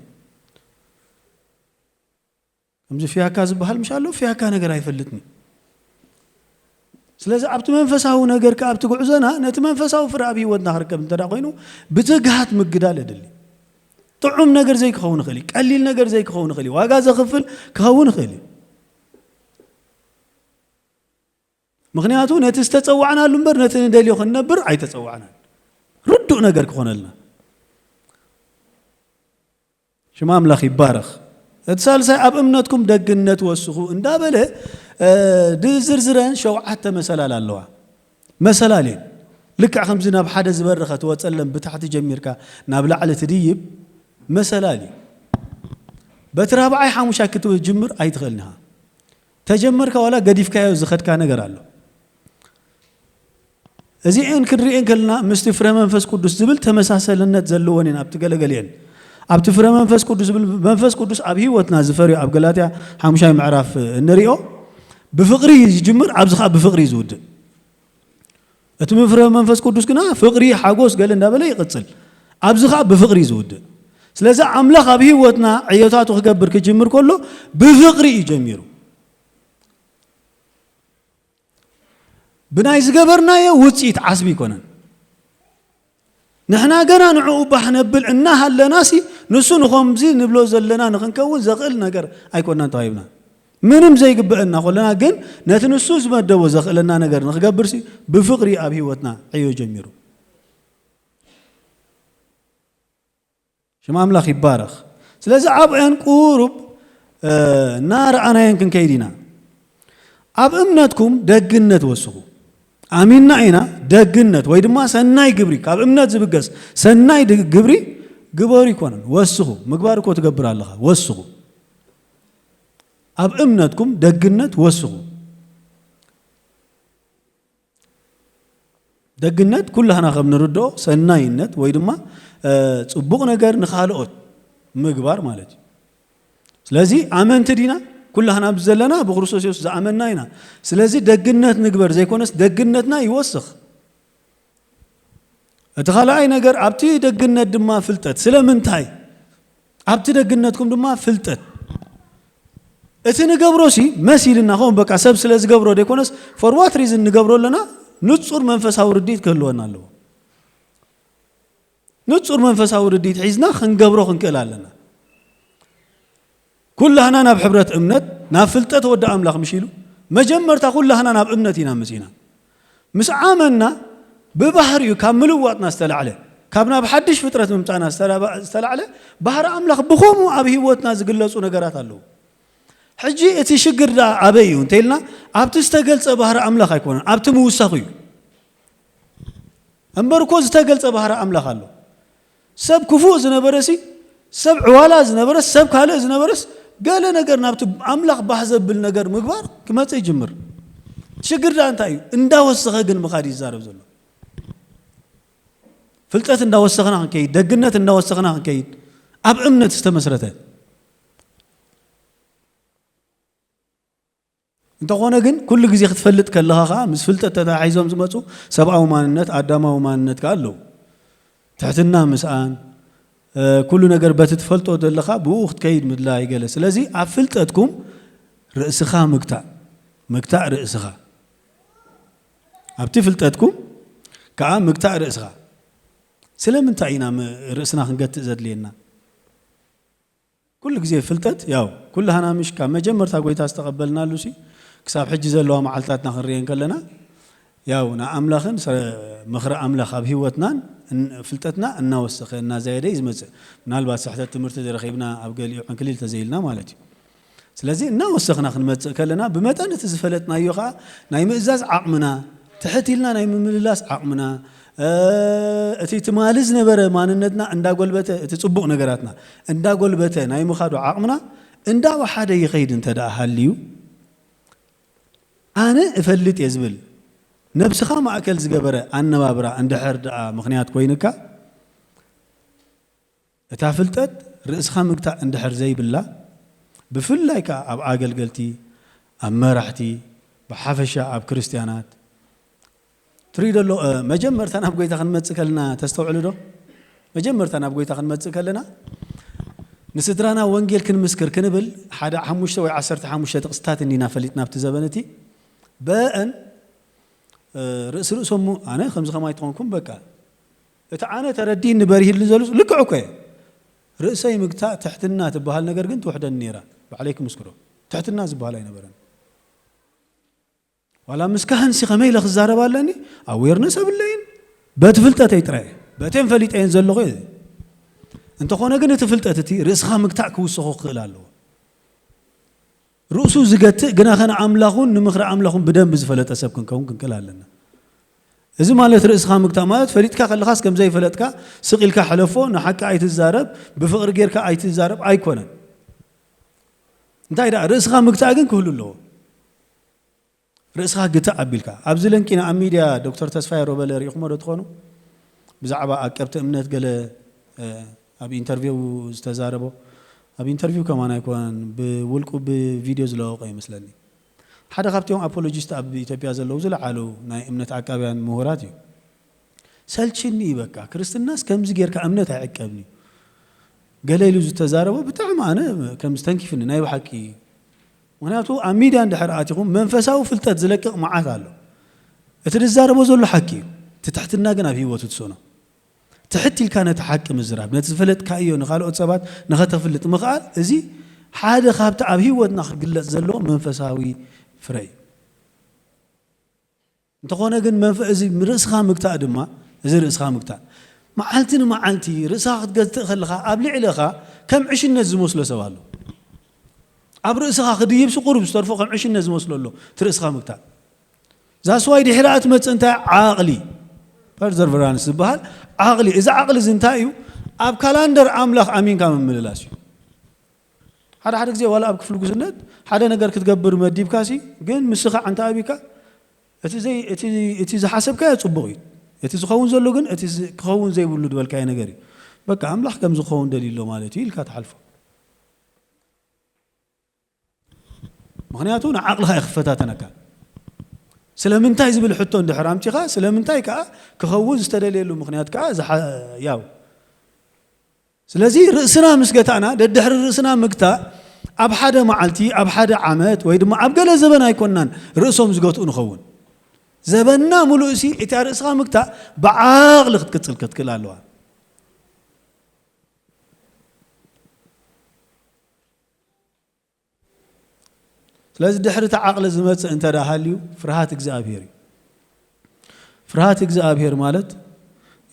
ከምዚ ፍያካ ዝበሃል ምሽ ኣሎ ፍያካ ነገር ኣይፈልጥን እዩ ስለዚ ኣብቲ መንፈሳዊ ነገር ከ ኣብቲ ጉዕዞና ነቲ መንፈሳዊ ፍረ ኣብ ህይወትና ክርከብ እንተ ኮይኑ ብትግሃት ምግዳል የድሊ ጥዑም ነገር ዘይክኸውን ይኽእል እዩ ቀሊል ነገር ዘይክኸውን ይኽእል እዩ ዋጋ ዘኽፍል ክኸውን ይኽእል እዩ ምኽንያቱ ነቲ ዝተጸዋዕናሉ እምበር ነቲ ንደልዮ ክንነብር ኣይተጸዋዕናን ርዱእ ነገር ክኾነልና ሽም ኣምላኽ ይባረኽ እቲ ሳልሳይ ኣብ እምነትኩም ደግነት ወስኹ እንዳበለ ዝዝርዝረን ሸውዓተ መሰላል ኣለዋ መሰላል እየን ልክዕ ከምዚ ናብ ሓደ ዝበረኸ ትወፀለን ብታሕቲ ጀሚርካ ናብ ላዕሊ ትድይብ መሰላል እዩ በቲ ራብዓይ ሓሙሻይ ክትጅምር ኣይትኽእልን ኢኻ ተጀመርካ ዋላ ገዲፍካዮ ዝኸድካ ነገር ኣሎ እዚኤን ክንሪኤን ከለና ምስቲ ፍረ መንፈስ ቅዱስ ዝብል ተመሳሰልነት ዘለወን እየን ኣብቲ ገለገሊአን ኣብቲ ፍረ መንፈስ ቅዱስ ዝብል መንፈስ ቅዱስ ኣብ ህይወትና ዝፈርዮ ኣብ ገላትያ ሓሙሻይ ምዕራፍ እንሪኦ ብፍቕሪ ዝጅምር ኣብዚ ከዓ ብፍቕሪ ዝውድእ እቲ ምፍረ መንፈስ ቅዱስ ግና ፍቕሪ ሓጎስ ገለ እንዳበለ ይቕፅል ኣብዚ ከዓ ብፍቕሪ ዝውድእ ስለዚ ኣምላኽ ኣብ ህይወትና ዕዮታቱ ክገብር ክጅምር ከሎ ብፍቕሪ እዩ ጀሚሩ ብናይ ዝገበርናዮ ውፅኢት ዓስቢ ኣይኮነን። ንሕና ገና ንዕኡ ባህ ነብል እናሃለናሲ፣ ንሱ ንኸምዚ ንብሎ ዘለና ንኽንከውን ዘኽእል ነገር ኣይኮናን ተዋሂብና። ምንም ዘይግበአና ኮለና ግን ነቲ ንሱ ዝመደቦ ዘኽእለና ነገር ንኽገብርሲ ብፍቕሪ ኣብ ህይወትና ዕዮ ጀሚሩ። ሽም ኣምላኽ ይባረኽ። ስለዚ ኣብአን ቁሩብ እናረኣናየን ክንከይድ ኢና። ኣብ እምነትኩም ደግነት ወስኹ። ኣሚንና ኢና። ደግነት ወይ ድማ ሰናይ ግብሪ፣ ካብ እምነት ዝብገስ ሰናይ ግብሪ ግበሩ ይኮነን፣ ወስኹ። ምግባር እኮ ትገብር ኣለኻ፣ ወስኹ። ኣብ እምነትኩም ደግነት ወስኹ። ደግነት ኩላህና ከም ንርድኦ ሰናይነት ወይ ድማ ፅቡቕ ነገር ንኻልኦት ምግባር ማለት እዩ። ስለዚ ኣመንቲ ዲና? ኩላህና ኣብዚ ዘለና ብክርስቶስ የሱስ ዝኣመንና ኢና። ስለዚ ደግነት ንግበር ዘይኮነስ ደግነትና ይወስኽ። እቲ ካልኣይ ነገር ኣብቲ ደግነት ድማ ፍልጠት። ስለምንታይ ኣብቲ ደግነትኩም ድማ ፍልጠት? እቲ ንገብሮሲ መሲልና ኸውን በቃ ሰብ ስለ ዝገብሮ ዘይኮነስ for what reason ንገብሮ ኣለና? ንጹር መንፈሳዊ ርድኢት ክህልወና ኣለዎ። ንጹር መንፈሳዊ ርድኢት ሒዝና ክንገብሮ ክንክእል ኣለና። ኩላህና ናብ ሕብረት እምነት ናብ ፍልጠት ወዲ ኣምላኽ ምሽ ኢሉ መጀመርታ ኩላህና ናብ እምነት ኢና መጺና። ምስ ኣመንና ብባህሪኡ ካብ ምልዋጥና ዝተላዕለ ካብ ናብ ሓድሽ ፍጥረት ምምጻእና ዝተላዕለ ባህሪ ኣምላኽ ብኸምኡ ኣብ ህይወትና ዝግለጹ ነገራት ኣለዉ። ሕጂ እቲ ሽግር ደኣ ኣበይ እዩ እንተኢልና ኣብቲ ዝተገልጸ ባህሪ ኣምላኽ ኣይኮነን፣ ኣብቲ ምውሳኹ እዩ። እምበር እኮ ዝተገልጸ ባህሪ ኣምላኽ ኣሎ። ሰብ ክፉእ ዝነበረሲ ሰብ ዕዋላ ዝነበረስ ሰብ ካልእ ዝነበረስ ገለ ነገር ናብቲ ኣምላኽ ባህ ዘብል ነገር ምግባር ክመጽእ ይጅምር። ሽግር ደኣ እንታይ እዩ? እንዳወሰኸ ግን ምኻድ ይዛረብ ዘሎ። ፍልጠት እንዳወሰኽና ክንከይድ፣ ደግነት እንዳወሰኽና ክንከይድ፣ ኣብ እምነት ዝተመስረተ እንተኾነ ግን ኩሉ ግዜ ክትፈልጥ ከለኻ ኸዓ ምስ ፍልጠት ተተሓሒዞም ዝመፁ ሰብኣዊ ማንነት ኣዳማዊ ማንነት ከኣ ኣለዉ። ትሕትና ምስኣን ኩሉ ነገር በቲ ትፈልጦ ዘለኻ ብኡ ክትከይድ ምድላይ ገለ ስለዚ ኣብ ፍልጠትኩም ርእስኻ ምግታእ ምግታእ ርእስኻ ኣብቲ ፍልጠትኩም ከዓ ምግታእ ርእስኻ ስለምንታይ ኢና ርእስና ክንገትእ ዘድልየና? ኩሉ ግዜ ፍልጠት ያው ኩላህና ምሽ ካብ መጀመርታ ጎይታ ዝተቐበልናሉ ሲ ክሳብ ሕጂ ዘለዋ መዓልታትና ክንሪኤን ከለና ያው ንኣምላኽን ምኽሪ ኣምላኽ ኣብ ህይወትናን ፍልጠትና እናወሰኸ እናዛየደ እዩ ዝመፅእ። ምናልባት ስሕተት ትምህርቲ ዝረኺብና ኣብ ገሊኡ ዕንክሊል ተዘይልና ማለት እዩ። ስለዚ እናወሰኽና ክንመፅእ ከለና ብመጠን እቲ ዝፈለጥናዮ ከዓ ናይ ምእዛዝ ዓቕምና ትሕት ኢልና ናይ ምምልላስ ዓቕምና እቲ ትማሊ ዝነበረ ማንነትና እንዳጎልበተ እቲ ፅቡቕ ነገራትና እንዳጎልበተ ናይ ምኻዱ ዓቕምና እንዳወሓደ ይኸይድ እንተ ደኣ ሃልዩ ኣነ እፈልጥ እየ ዝብል ነብስኻ ማእከል ዝገበረ ኣነባብራ እንድሕር ደኣ ምኽንያት ኮይኑካ እታ ፍልጠት ርእስኻ ምግታእ እንድሕር ዘይብላ ብፍላይ ከኣ ኣብ ኣገልገልቲ ኣብ መራሕቲ ብሓፈሻ ኣብ ክርስትያናት ትርኢ ደሎ መጀመርታ ናብ ጎይታ ክንመፅእ ከለና ተስተውዕሉ ዶ? መጀመርታ ናብ ጎይታ ክንመፅእ ከለና ንስድራና ወንጌል ክንምስክር ክንብል ሓደ ሓሙሽተ ወይ ዓሰርተ ሓሙሽተ ጥቕስታት እንዲና ፈሊጥና ኣብቲ ዘበን እቲ በአን ርእሲ ርእሶም ኣነ ከምዚ ከማይ ተኾንኩም በቃ እቲ ኣነ ተረዲእኒ በሪህሉ ዘሎ ልክዕ እኮ እየ። ርእሰይ ምግታእ ትሕትና ትበሃል ነገር ግን ትውሕደኒ ነይራ። ባዕለይ ክምስክሮ ትሕትና ዝበሃል ኣይነበረን። ዋላ ምስ ካህንሲ ከመይ ኢለ ክዛረብ ኣለኒ ኣዌርነስ ኣብለይን በቲ ፍልጠተይ ጥራይ በቴን ፈሊጠየን ዘለኹ እየ። እንተኾነ ግን እቲ ፍልጠት እቲ ርእስኻ ምግታእ ክውስኾ ክኽእል ኣለዎ። ርእሱ ዝገትእ ግና ኸነ ኣምላኹን ንምኽሪ ኣምላኹን ብደንብ ዝፈለጠ ሰብ ክንከውን ክንክእል ኣለና። እዚ ማለት ርእስኻ ምግታእ ማለት ፈሊጥካ ከለኻስ ከም ዘይፈለጥካ ስቕ ኢልካ ሕለፎ ንሓቂ ኣይትዛረብ ብፍቕሪ ጌርካ ኣይትዛረብ ኣይኮነን። እንታይ ደኣ ርእስኻ ምግታእ ግን ክህሉ ኣለዎ። ርእስኻ ግታእ ኣቢልካ ኣብዚ ለንኪና ኣብ ሚድያ ዶክተር ተስፋይ ሮበለ ርኢኹሞ ዶ ትኾኑ? ብዛዕባ ኣቀብቲ እምነት ገለ ኣብ ኢንተርቪው ዝተዛረቦ ኣብ ኢንተርቪው ከማን ኣይኮነን ብውልቁ ብቪድዮ ዝለወቆ ይመስለኒ። ሓደ ካብቲኦም ኣፖሎጂስት ኣብ ኢትዮጵያ ዘለዉ ዝለዓሉ ናይ እምነት ዓቃብያን ምሁራት እዩ። ሰልችኒ እዩ በቃ ክርስትናስ ከምዚ ጌርካ እምነት ኣይዕቀብን እዩ። ገለ ኢሉ ዝተዛረቦ ብጣዕሚ ኣነ ከም ዝተንኪፍኒ ናይ ብሓቂ እዩ። ምክንያቱ ኣብ ሚድያ እንድሕር ኣቲኹም መንፈሳዊ ፍልጠት ዝለቅቕ መዓት ኣሎ። እቲ ዝዛረቦ ዘሎ ሓቂ እዩ። እቲ ትሕትና ግን ኣብ ህይወቱ ትሰኖ። ትሕት ኢልካ ነቲ ሓቂ ምዝራብ፣ ነቲ ዝፈለጥካዮ ንኻልኦት ሰባት ንኸተፍልጥ ምኽኣል፣ እዚ ሓደ ካብቲ ኣብ ህይወትና ክግለጽ ዘለዎ መንፈሳዊ ፍረ እዩ። እንተኾነ ግን መንፈ-፣ እዚ ርእስኻ ምግታእ ድማ፣ እዚ ርእስኻ ምግታእ፣ መዓልቲ ንመዓልቲ ርእስኻ ክትገትእ ከለኻ፣ ኣብ ልዕለኻ ከም ዕሽነት ዝመስሎ ሰብ ኣሎ። ኣብ ርእስኻ ክድይብ ስቁር ዝተርፎ ከም ዕሽነት ዝመስሎ ኣሎ፣ እቲ ርእስኻ ምግታእ። ዛስዋይ ድሕሪኣ ትመጽእ እንታይ? ዓቕሊ፣ ፐርዘርቨራንስ ዝበሃል ዓቕሊ። እዚ ዓቕሊ እዚ እንታይ እዩ? ኣብ ካላንደር ኣምላኽ ኣሚንካ ምምልላስ እዩ። ሓደ ሓደ ግዜ ዋላ ኣብ ክፍሊ ጉስነት ሓደ ነገር ክትገብር መዲብካሲ፣ ግን ምስኻ ኣንተ ኣቢካ እቲ ዘይ-፣ እቲ፣ እቲ ዝሓሰብካዮ ጽቡቕ እዩ። እቲ ዝኸውን ዘሎ ግን እቲ ዝ-፣ ክኸውን ዘይብሉ ዝበልካዮ ነገር እዩ። በቃ ኣምላኽ ከም ዝኸውን ደልዩ ኣሎ ማለት እዩ ኢልካ ትሓልፎ። ምኽንያቱ ንዓቕልኻ እዩ ክፈታተነካ። ስለምንታይ ዝብል ሕቶ እንድሕር ኣምጺኻ፣ ስለምንታይ ከኣ ክኸውን ዝተደልየሉ ምኽንያት ከኣ ዝሓ-፣ ያው። ስለዚ ርእስና ምስ ገታእና፣ ደድሕሪ ርእስና ምግታእ ኣብ ሓደ መዓልቲ፣ ኣብ ሓደ ዓመት ወይ ድማ ኣብ ገለ ዘበን ኣይኮንናን ርእሶም ዝገትኡ ንኸውን። ዘበንና ምሉእሲ እታ ርእስኻ ምግታእ ብዓቕሊ ክትቅጽል ክትክእል ኣለዋ። ስለዚ ድሕሪ እቲ ዓቕሊ ዝመጽእ እንተ ደኣ ሃልዩ ፍርሃት እግዚኣብሔር እዩ። ፍርሃት እግዚኣብሔር ማለት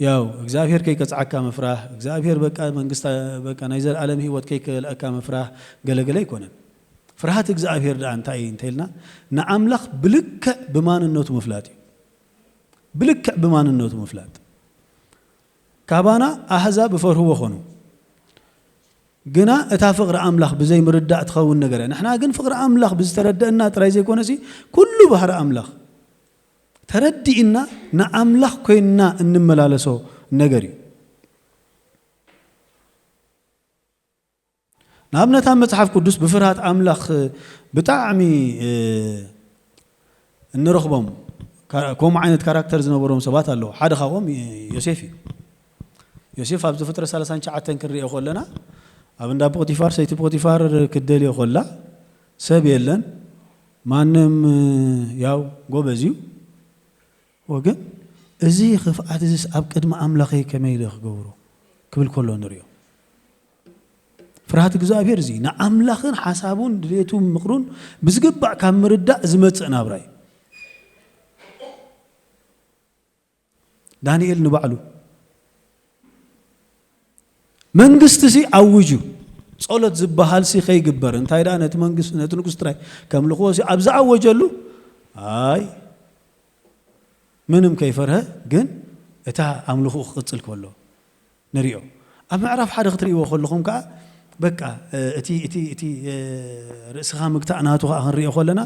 ያው እግዚኣብሔር ከይቀጽዓካ ምፍራህ፣ እግዚኣብሔር በቃ መንግስታ በቃ ናይ ዘለኣለም ህይወት ከይከልኣካ ምፍራህ ገለገለ ኣይኮነን። ፍርሃት እግዚኣብሔር ደኣ እንታይ እዩ እንተኢልና ንኣምላኽ ብልክዕ ብማንነቱ ምፍላጥ እዩ። ብልክዕ ብማንነቱ ምፍላጥ። ካባና ኣህዛብ እፈርህዎ ኾኑ። ግና እታ ፍቕሪ ኣምላኽ ብዘይ ምርዳእ ትኸውን ነገር እያ። ንሕና ግን ፍቕሪ ኣምላኽ ብዝተረደእና ጥራይ ዘይኮነሲ ኩሉ ባህሪ ኣምላኽ ተረዲእና ንኣምላኽ ኮይንና እንመላለሶ ነገር እዩ። ንኣብነት ኣብ መጽሓፍ ቅዱስ ብፍርሃት ኣምላኽ ብጣዕሚ፣ እ፣ እንረኽቦም ካ-፣ ከምኡ ዓይነት ካራክተር ዝነበሮም ሰባት ኣለዉ። ሓደ ካብኦም ዮሴፍ እዩ። ዮሴፍ ኣብ ዘፍጥረት ሰላሳን ትሽዓተን ክንሪኦ ከለና ኣብ እንዳ ፖቲፋር ሰይቲ ፖቲፋር ክደልዮ ከላ ሰብ የለን፣ ማንም ያው ጎበዝ እዩ። ወገን እዚ ክፍኣት እዚስ ኣብ ቅድሚ ኣምላኸይ ከመይ ኢለ ክገብሮ ክብል ከሎ ንሪኦ። ፍርሃት እግዚኣብሔር እዚ ንኣምላኽን ሓሳቡን ድሌቱን ምኽሩን ብዝግባእ ካብ ምርዳእ ዝመጽእ ናብራ እዩ። ዳንኤል ንባዕሉ መንግስቲ ሲ ኣውጁ፣ ጸሎት ዝበሃል ሲ ከይግበር፣ እንታይ ደኣ ነቲ መንግስቲ ነቲ ንጉስ ጥራይ ከምልኽዎ ሲ ኣብ ዝኣወጀሉ፣ ኣይ ምንም ከይፈርሀ ግን እታ ኣምልኽኡ ክቕጽል ከሎ ንሪኦ። ኣብ ምዕራፍ ሓደ ክትርእይዎ ከለኹም ከኣ በቃ፣ እ፣ እቲ፣ እቲ፣ እቲ፣ እ፣ ርእስኻ ምግታእ ናቱ ከኣ ክንሪኦ ከለና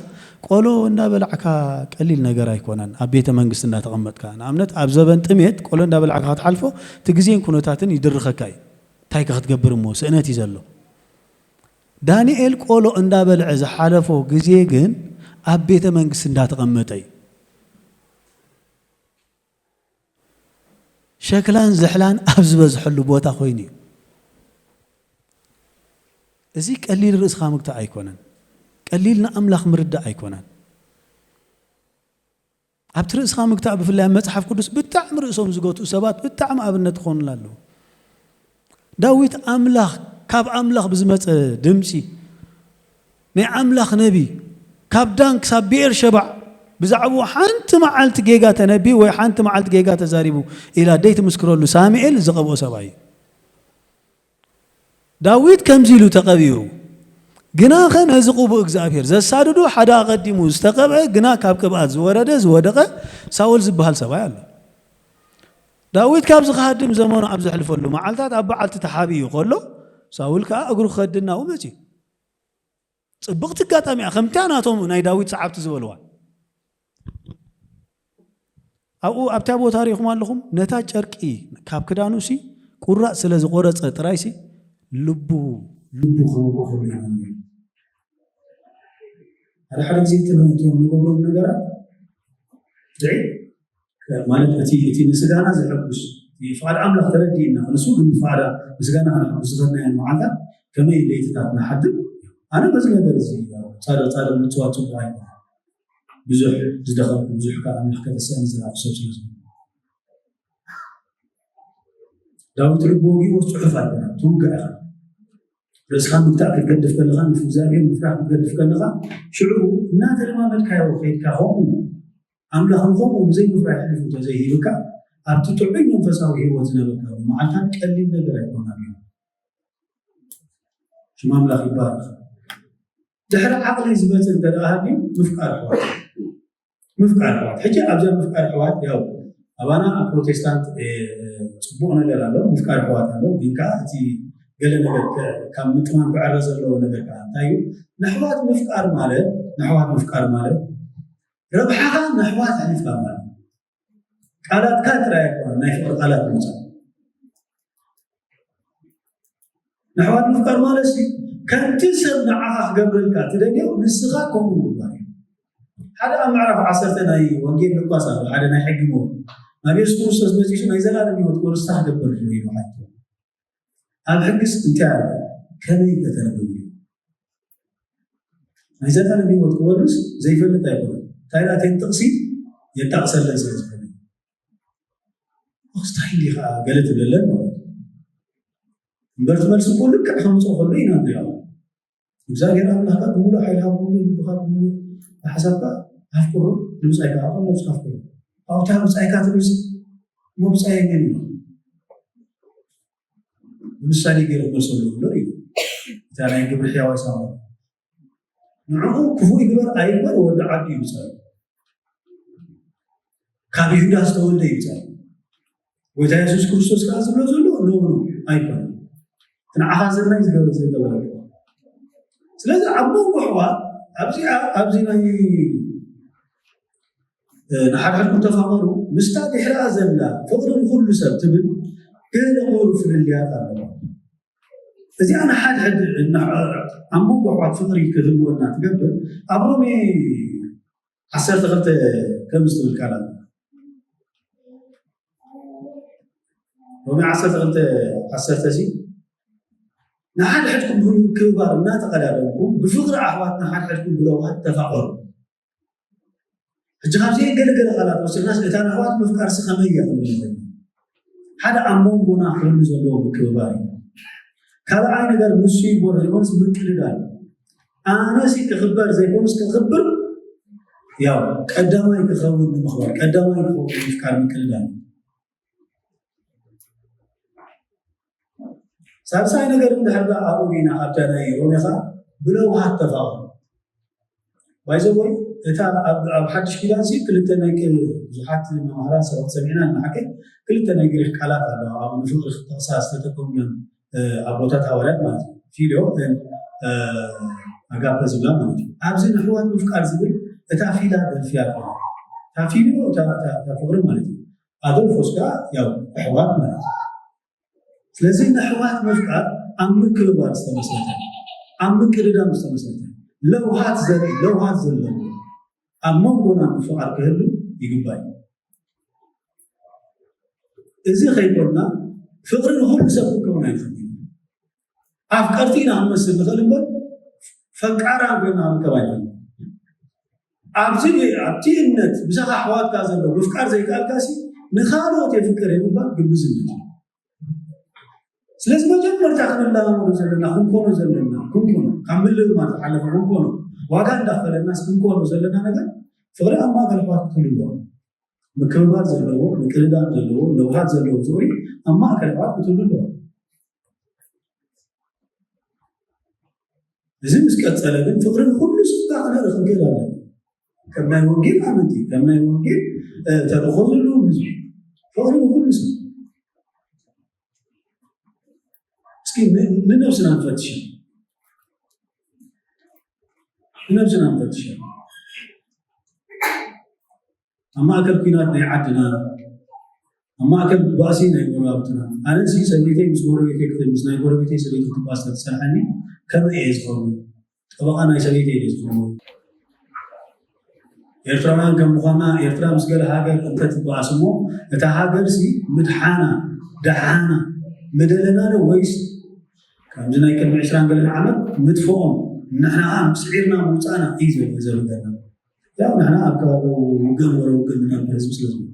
ቆሎ እንዳበላዕካ ቀሊል ነገር ኣይኮነን። ኣብ ቤተ መንግስቲ እንዳተቐመጥካ ንኣብነት ኣብ ዘበን ጥሜት ቆሎ እንዳበላዕካ ክትሓልፎ እቲ ግዜን ኩነታትን ይድርኸካ እዩ። እንታይ ከ ክትገብር እሞ ስእነት እዩ ዘሎ። ዳንኤል ቆሎ እንዳበልዐ ዝሓለፎ ግዜ ግን ኣብ ቤተ መንግስቲ እንዳተቐመጠ እዩ። ሸክላን ዝሕላን ኣብ ዝበዝሐሉ ቦታ ኮይኑ እዩ። እዚ ቀሊል ርእስኻ ምግታእ ኣይኮነን። ቀሊል ንኣምላኽ ምርዳእ ኣይኮነን። ኣብቲ ርእስኻ ምግታእ ብፍላይ ኣብ መጽሓፍ ቅዱስ ብጣዕሚ ርእሶም ዝገትኡ ሰባት ብጣዕሚ ኣብነት ክኾኑና ኣለዉ። ዳዊት ኣምላኽ፣ ካብ ኣምላኽ ብዝመጸ ድምጺ ናይ ኣምላኽ ነቢ ካብ ዳን ክሳብ ብኤር ሸባዕ ብዛዕባኡ ሓንቲ መዓልቲ ጌጋ ተነቢዩ ወይ ሓንቲ መዓልቲ ጌጋ ተዛሪቡ ኢላ ደይ ትምስክረሉ ሳሙኤል ዝቐብኦ ሰብኣይ እዩ። ዳዊት ከምዚ ኢሉ ተቐቢኡ። ግናኸ ነዚ ቅቡእ እግዚኣብሔር ዘሳድዶ ሓደ ኣቐዲሙ ዝተቐብአ ግና ካብ ቅብኣት ዝወረደ ዝወደቐ ሳውል ዝበሃል ሰብኣይ ኣሎ። ዳዊት ካብዚ ክሃድም ዘመኑ ኣብ ዘሕልፈሉ መዓልታት ኣብ በዓልቲ ተሓቢኡ ከሎ ሳውል ከኣ እግሩ ክኸድን ናብኡ መጺኡ። ጽብቕቲ ኣጋጣሚ እያ፣ ከምታ ናቶም ናይ ዳዊት ሰዓብቲ ዝበልዋ። ኣብኡ ኣብታ ቦታ ርኢኹም ኣለኹም፣ ነታ ጨርቂ ካብ ክዳኑሲ ቁራጽ ስለ ዝቖረጸ ጥራይሲ ልቡ ልቡ ክህውኮ ከሎ ኢና ንርኢ። ሓደ ሓደ ግዜ እቲ ነቶም ንገብሮም ነገራት ድዒ ማለት እቲ፣ እቲ ንስጋና ዘሐጉስ፣ እቲ ፍቓድ ኣምላኽ ተረዲእና፣ ንሱ ግን ብፍቓዳ ንስጋና ከነሐጉስ ዝኸድናዮ መዓልታት ከመይ ለይትታት ንሓድር። ኣነ በዚ ነገር እዚ ጻድቕ ጻድቕ ምጽዋት ጽቡቕ ኣይኮነን። ብዙሕ ዝደኸምኩ፣ ብዙሕ ካብ ኣምላኽ ከተስእን ዝራእኩ ሰብ ስለ ዝኾነ። ዳዊት ልቡ ወጊእዎ ጽሑፍ ኣልበና ትውጋእ ኢኻ። ርእስኻ ምግታእ ክትገድፍ ከለኻ፣ ምስ እግዚኣብሔር ምፍራሕ ክትገድፍ ከለኻ፣ ሽዑ እናተለማመድካዮ ከይድካ፣ ከምኡ ኣምላኽ ንኸምኡ ብዘይምፍራሕ ኣሕሊፉ ተዘይሂብካ፣ ኣብቲ ጥዑይ መንፈሳዊ ህይወት ዝነበርካ መዓልታት ቀሊል ነገር ኣይኮነን። ሽም ኣምላኽ ይባረኽ። ድሕሪ ዓቕሊ ዝመጽእ እንተ ደኣ ሃልዩ፣ ምፍቃር ኣሕዋት። ምፍቃር ኣሕዋት። ሕጂ ኣብዛ ምፍቃር ኣሕዋት፣ ያው ኣባና ኣብ ፕሮቴስታንት፣ እ፣ ጽቡቕ ነገር ኣሎ፣ ምፍቃር ኣሕዋት ኣሎ። ግን ከኣ እቲ ገለ ነገር ከ-፣ ካብ ምጥማም ክዕረ ዘለዎ ነገር ከኣ እንታይ እዩ? ነሕዋት ምፍቃር ማለት፣ ነሕዋት ምፍቃር ማለት፣ ረብሓኻ ነሕዋት ኣሕሊፍካ ማለት እዩ። ቃላትካ ጥራይ ኣይኮነን፣ ናይ ፍቕሪ ቃላት ምውጻእ። ነሕዋት ምፍቃር ማለት ሲ፣ ከምቲ ሰብ ንዓኻ ክገብረልካ ትደልዮ፣ ንስኻ ከምኡ ምግባር እዩ። ሓደ ኣብ ምዕራፍ ዓሰርተ ናይ ወንጌል ሉቃስ ኣሎ፣ ሓደ ናይ ሕጊ ምሁር፣ ናብ የሱስ ክርስቶስ መጺሱ፣ "ናይ ዘላለም ህይወት ክወርስካ ክገብር ድዩ?" ኢሉ ሓቲቱ። ኣብ ሕግስ እንታይ ኣሎ? ከመይ ከተንብብ እዩ? ናይ ዘላለም ህይወት ክወርስ ዘይፈልጥ ኣይኮነን። እንታይ ደኣ፣ እተን ጥቕሲ የጣቕሰለን ስለ ዝፈልጥ። ወስታይ እንዲኻ ገለ ትብለለን ማለት እዩ። እምበር እቲ መልሲ እኮ ልክዕ ከምፅኦ ከሎ ኢና ንሪኦ። እግዚኣብሔር ኣምላኽካ ብምሉእ ሓይልኻ፣ ብምሉእ ልብኻ፣ ብምሉእ ሓሳብካ ኣፍቅሮ፣ ንብጻይካ ከኣ ከም ነብስኻ ኣፍቅሮ። ኣብታ ብጻይካ ትብል ሲ፣ እሞ ብጻይ መን እዩ? ብምሳሌ ገይሩ ክመልሰሉ ይኽእሎ እዩ። እታ ናይ ግብሪ ሕያዋይ ሳሙኤል። ንዕኡ ክፉእ ይግበር ኣይግበር ወዲ ዓዱ ይብጻይ። ካብ ይሁዳ ዝተወልደ ይብጻይ። ጎይታ የሱስ ክርስቶስ ከኣ ዝብሎ ዘሎ፣ "ኖ፣ ኖ፣ ኣይኮነን። እቲ ንዓኻ ሰናይ ዝገበረ፣ ዝገበረ." ስለዚ ኣብ መንጎ ኣሕዋት፣ ኣብዚ፣ ኣብዚ ናይ እ፣ ንሓድሕድኩም ተፋቐሩ፣ ምስታ ድሕሪኣ ዘላ ፍቕሪ ንኹሉ ሰብ ትብል ገለ ክብሩ ፍልልያት ኣለዋ። እዚኣ ንሓድሕድ፣ ንሓ-፣ ኣብ መንጎ ኣሕዋት ፍቕሪ ክህልወና ትገብር። ኣብ ሮሜ ዓሰርተ ክልተ ከምዚ ትብል ቃል ኣላ። ሮሜ ዓሰርተ ክልተ ዓሰርተ እዚ፣ "ንሓድሕድኩም ብምክብባር እናተቐዳደምኩም፣ ብፍቕሪ ኣሕዋት ንሓድሕድኩም ብለውሃት ተፋቐሩ።" ሕጂ ካብዚ ገለ ገለ ቃላት ወሲድናስ፣ እታ ንኣሕዋት ምፍቃርሲ ከመይ እያ ክንብል ንኽእል? ሓደ ኣብ መንጎና ክህሉ ዘለዎ ምክብባር እዩ። ካልኣይ ነገር፣ ንሱ ይጎርር ዘይኮነስ ምቅልዳል። ኣነሲ ክኽበር ዘይኮነስ ክኽብር፣ ያው ቀዳማይ ክኸውን ንምኽባር፣ ቀዳማይ ክኸውን ምፍቃር ምቅልዳል። ሳልሳይ ነገር እንድሕር ደኣ ኣብኡ ርኢና ኣብታ ናይ ሮሜ ኸኣ ብለውሃት ተፋቐሩ። By the way፣ እታ ኣብ፣ ኣብ ሓድሽ ኪዳን ሲ ክልተ ናይ ቅ-፣ ብዙሓት መማህራን ሰባት ሰሚዕና ንሓቂ ክልተ ናይ ግሪክ ቃላት ኣለዋ። ኣብ ንፍቕሪ ክጠቕሳ ዝተጠቀሙለን፣ እ፣ ኣቦታት ሃዋርያት ማለት እዩ። ፊልዮ፣ እ፣ ኣጋፐ ዝብላ ማለት እዩ። ኣብዚ ንሕዋት ምፍቃር ዝብል እታ ፊላደልፊያ ትበሃል። እታ ፊልዮ እታ፣ እታ፣ እታ ፍቕሪ ማለት እዩ። ኣዶልፎስ ከኣ ያው ኣሕዋት ማለት እዩ። ስለዚ ንኣሕዋት ምፍቃር ኣብ ምክብባር ዝተመስረተ፣ ኣብ ምቅድዳም ዝተመስረተ፣ ለውሃት ዘርኢ፣ ለውሃት ዘለዎ፣ ኣብ መንጎና ምፍቓር ክህሉ ይግባእ እዩ። እዚ ከይኮንና ፍቕሪ ንኹሉ ሰብ ክንከውን ኣይንኽእልን ኢና። ኣፍቀርቲ ኢና ክንመስል ንኽእል እምበር ፈቃራን ኮይንና ክንርከብ ኣይንኽእልን። ኣብዚ፣ ኣብቲ እምነት ምሳኻ ኣሕዋትካ ዘሎ ምፍቃር ዘይከኣልካሲ ንኻልኦት የፍቅር የምባል ግብዝነት እዩ። ስለዚ መጀመርታ ክንለማመዶ ዘለና፣ ክንኮኖ ዘለና፣ ክንኮኖ፣ ካብ ምልምማድ ዝሓለፈ ክንኮኖ፣ ዋጋ እንዳኸፈለናስ ክንኮኖ ዘለና ነገር ፍቕሪ ኣብ ማእከል ኣሕዋት ክህሉ ኣለዎ። ምክብባር ዘለዎ፣ ምቅድዳም ዘለዎ፣ ለውሃት ዘለዎ ፍቕሪ ኣብ ማእከል ኣሕዋት ክህሉ ኣለዎ። እዚ ምስ ቀጸለ ግን ፍቕሪ ንኹሉ ሰብ ከኣ ክነርኢ ክንክእል ኣለና። ከም ናይ ወንጌል ኣመንቲ፣ ከም ናይ ወንጌል፣ እ፣ ተልእኾ ዘለዎም ህዝቢ፣ ፍቕሪ ንኹሉ ሰብ። እስኪ ን-፣ ንነብስና ንፈትሽ። ንነብስና ንፈትሽ። ኣብ ማእከል ኲናት ናይ ዓድና፣ ኣብ ማእከል ባእሲ ናይ ጎረባብትና፣ ኣነሲ ሰበይተይ ምስ ጎረቤተይ ክተ-፣ ምስ ናይ ጎረቤተይ ሰበይቲ ክትባእስ ተትሰርሐኒ ከመይ እየ ዝኸውን? ጠበቓ ናይ ሰበይተይ እየ ዝኸውን። ኤርትራውያን ከም ምዃንና፣ ኤርትራ ምስ ገለ ሃገር እንተትበኣስ እሞ፣ እታ ሃገርሲ ምድሓና፣ ደሓና ምደለና ዶ ወይስ ከምዚ ናይ ቅድሚ ዕስራን ገለን ዓመት ምጥፍኦም፣ ንሕና ኸኣ ምስዒርና ምውጻእና እዩ ዘ-፣ ዘብለና። ያው ንሕና ኣብ ከባቢ ውግእ ወረ ውግእ ንነብር ህዝቢ ስለ ዝኾነ።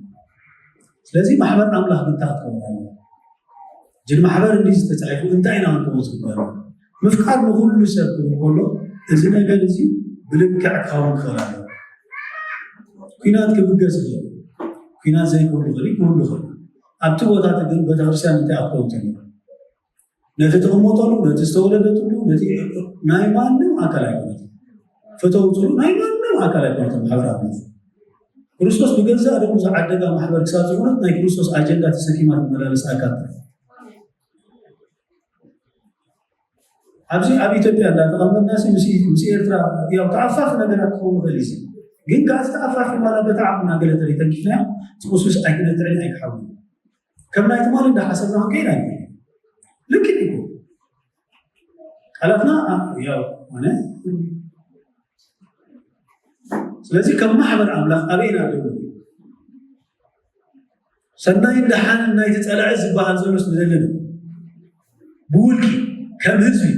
ስለዚ ማሕበር ኣምላኽ ግን እንታይ ክትከውን ኣለዎ? ጅን ማሕበር እንዲ ዝተጻሒፉ እንታይ ኢና ክንከውን ዝግበረ? ምፍቃር ንኹሉ ሰብ ክብል ከሎ፣ እዚ ነገር እዚ ብልክዕ ክኸውን ክኽእል ኣለዎ። ኲናት ክብገስ ይኽእል፣ ኲናት ዘይክህሉ ይኽእል፣ ክህሉ ይኽእል። ኣብቲ ቦታ እቲ ግን ቤተክርስትያን እንታይ ክትከውን ትኽእል? ነቲ ትቕመጠሉ፣ ነቲ ዝተወለደትሉ፣ ነቲ ናይ ማንም ኣካል ኣይኮነትን። ፈተውትሉ ናይ ማንም ኣካል ኣይኮነትን። ማሕበር ኣምላኽ ክርስቶስ ብገዛእ ደሙ ዝዓደጋ ማሕበር ክሳብ ዝኾነት ናይ ክርስቶስ ኣጀንዳ ተሰኪማ ትመላለስ ኣካል ትረፍ። ኣብዚ ኣብ ኢትዮጵያ እንዳተቐመጥና ሲ ምስ ምስ ኤርትራ ያው ተኣፋፊ ነገራት ክኸውን ይኽእል እዩ። ግን ካብ ተኣፋፊ ማላ በታ ዓቕምና ገለ ተለይ ተንኪፍናዮ፣ እቲ ቁስሉስ ኣይክነጥዕን ኣይክሓውን። ከም ናይ ትማሊ እንዳሓሰብና ክንከይድ ኣይንኽእል። ልክዕ እዩ። ቃላትና ኣ- ያው ሆነ። ስለዚህ ከም ማሕበር ኣምላኽ ኣበይና ደው? ሰናይን ደሓንን ናይቲ ጸላኢ ዝበሃል ዘሎ ስለ ዘለና፣ ብውልቂ፣ ከም ህዝቢ፣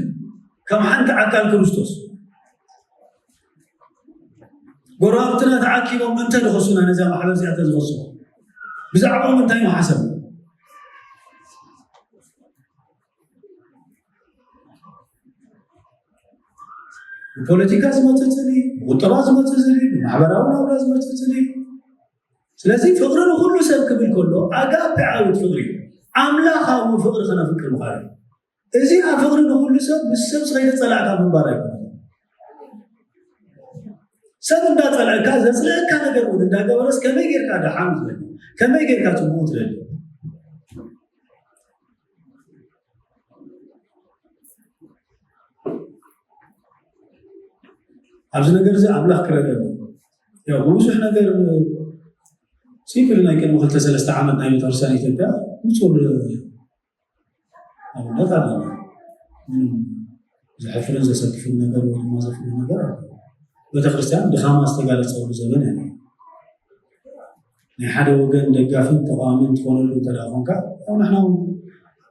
ከም ሓንቲ ኣካል ክርስቶስ፣ ጎረባብትና ተኣኪቦም እንተ ዝኸሱና፣ ነዛ ማሕበር እዚኣ እንተ ዝኸስዋ፣ ብዛዕባኦም እንታይ ምሓሰብ? ብፖለቲካ ዝመጽእ ጽልኢ፣ ብቁጠባ ዝመጽእ ጽልኢ፣ ብማሕበራዊ ናብራ ዝመጽእ ጽልኢ። ስለዚ ፍቕሪ ንኹሉ ሰብ ክብል ከሎ ኣጋፔኣዊት ፍቕሪ፣ ኣምላኻዊ ፍቕሪ ከነፍቅር ምዃኑ እዩ። እዚ ኣብ ፍቕሪ ንኹሉ ሰብ ምስ ሰብ ከይተጸላእካ ምንባር ኣይኮነን። ሰብ እንዳጸላእካ ዘጽልእካ ነገር እውን እንዳገበረስ ከመይ ጌርካ ደሓን ትደሊ፣ ከመይ ጌርካ ጽቡቕ ትደሊ? ኣብዚ ነገር እዚ ኣምላኽ ክረደሉ። ያው ብብዙሕ ነገር ሲምፕል ናይ ቅድሚ ክልተ ሰለስተ ዓመት ናይ ቤተክርስትያን ኢትዮጵያ ንጹር ኣብነት ኣለና። ምንም ዘሕፍርን ዘሰክፍን ነገር ወይ ድማ ዘፍርን ነገር ኣለ። ቤተክርስትያን ድኻማ ዝተጋለጸሉ ዘበን ኣለ። ናይ ሓደ ወገን ደጋፍን ተቃዋምን ትኾነሉ እንተ ደኣ ኮንካ፣ ያው ንሕና እውን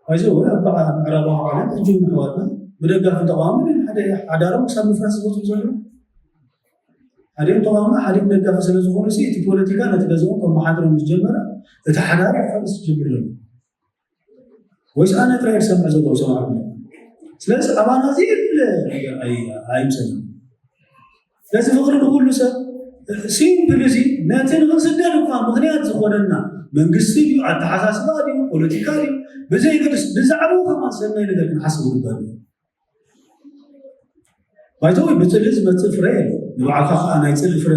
ባይዘ ወይ ኣብ በዓ ምዕራባዊ ዓለም ሕጂ እውን ኣሕዋትና ብደጋፍን ተቃዋምን ሓደ ሓዳሮም ክሳብ ምፍራስ ዝበፅሑ ዘለዉ። ሓዲኦም ተቃዋሚ ሓዲኦም ደጋፊ ስለ ዝኾኑ ሲ እቲ ፖለቲካ ነቲ ገዝኦም ከመሓድሮ ምስ ጀመረ እቲ ሓዳር ይፈርስ ጀሚሩ ዘሎ። ወይስ ኣነ ጥራይ ዝሰምዕ ዘለኹ ይሰምዓኩም? ስለዚ ኣባና ዘይለ ነገር ኣይ- ኣይምሰልን። ስለዚ ፍቕሪ ንኩሉ ሰብ ሲምፕል እዚ ነቲ ንክንስደድ እኳ ምክንያት ዝኾነና መንግስቲ ድዩ ኣተሓሳስባ ድዩ ፖለቲካ ድዩ ብዘይገድስ ብዛዕባኡ ከማን ሰናይ ነገር ክንሓስብ ይግበር እዩ። ባይተወይ ብፅልኢ ዝመፅእ ፍረ የለ። ንባዕልካ ከዓ ናይ ፅልኢ ፍረ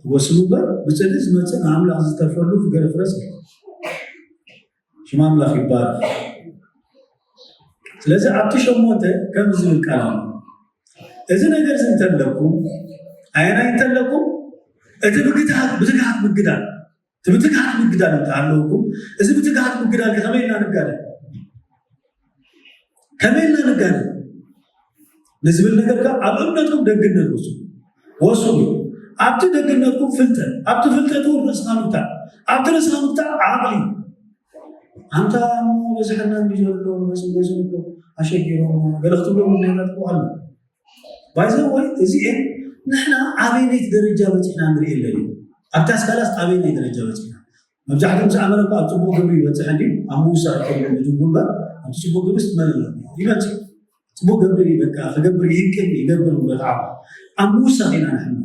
ትወስኑ እምበር ብፅልኢ ዝመፅእ ንኣምላኽ ዝተርፈሉ ፍገረ ፍረስ የለ። ሽም ኣምላኽ ይባረክ። ስለዚ ኣብቲ ሸሞንተ ከም ዝብል ቃል ኣሎ። እዚ ነገር እዚ እንተለኩም ኣየናይ እንተለኩም እቲ ብግትሃት ብትግሃት ምግዳል እቲ ብትግሃት ምግዳል እንተኣለውኩም እዚ ብትግሃት ምግዳል ከመይ ኢልና ንጋደል ከመይ ኢልና ንጋደል ንዝብል ነገር ከ ኣብ እምነትኩም ደግነት ወስኑ ወስኑ ኣብቲ ደግነትኩም ፍልጠት ኣብቲ ፍልጠት እውን ርእስኻ ምብታዕ ኣብቲ ርእስኻ ምብታዕ ዓቕሊ ኣንታ እሞ በዝሐና እንዲ ዘሎ መፅእ ገዝኡ እኮ ኣሸጊሮም ገለ ክትብሎ ምክንያታት እኮ ኣሎ። ባይዘወይ እዚኤን ንሕና ኣበይነይቲ ደረጃ በፂሕና ንርኢ ኣለና። ኣብታ ስካላስ ኣበይናይ ደረጃ በፂሕና? መብዛሕትኡ ምስ ኣመረ እኮ ኣብ ፅቡቕ ግብሪ ይበፅሕ እንዲ ኣብ ምውሳእ ይከብድ እዩ እምበር ኣብቲ ፅቡቕ ግብሪ ይመፅእ ፅቡቅ ገብር በቃ ክገብር ይቅም ይገብር ንበልዓ ኣብ ምውሳኽ ኢና ንሕና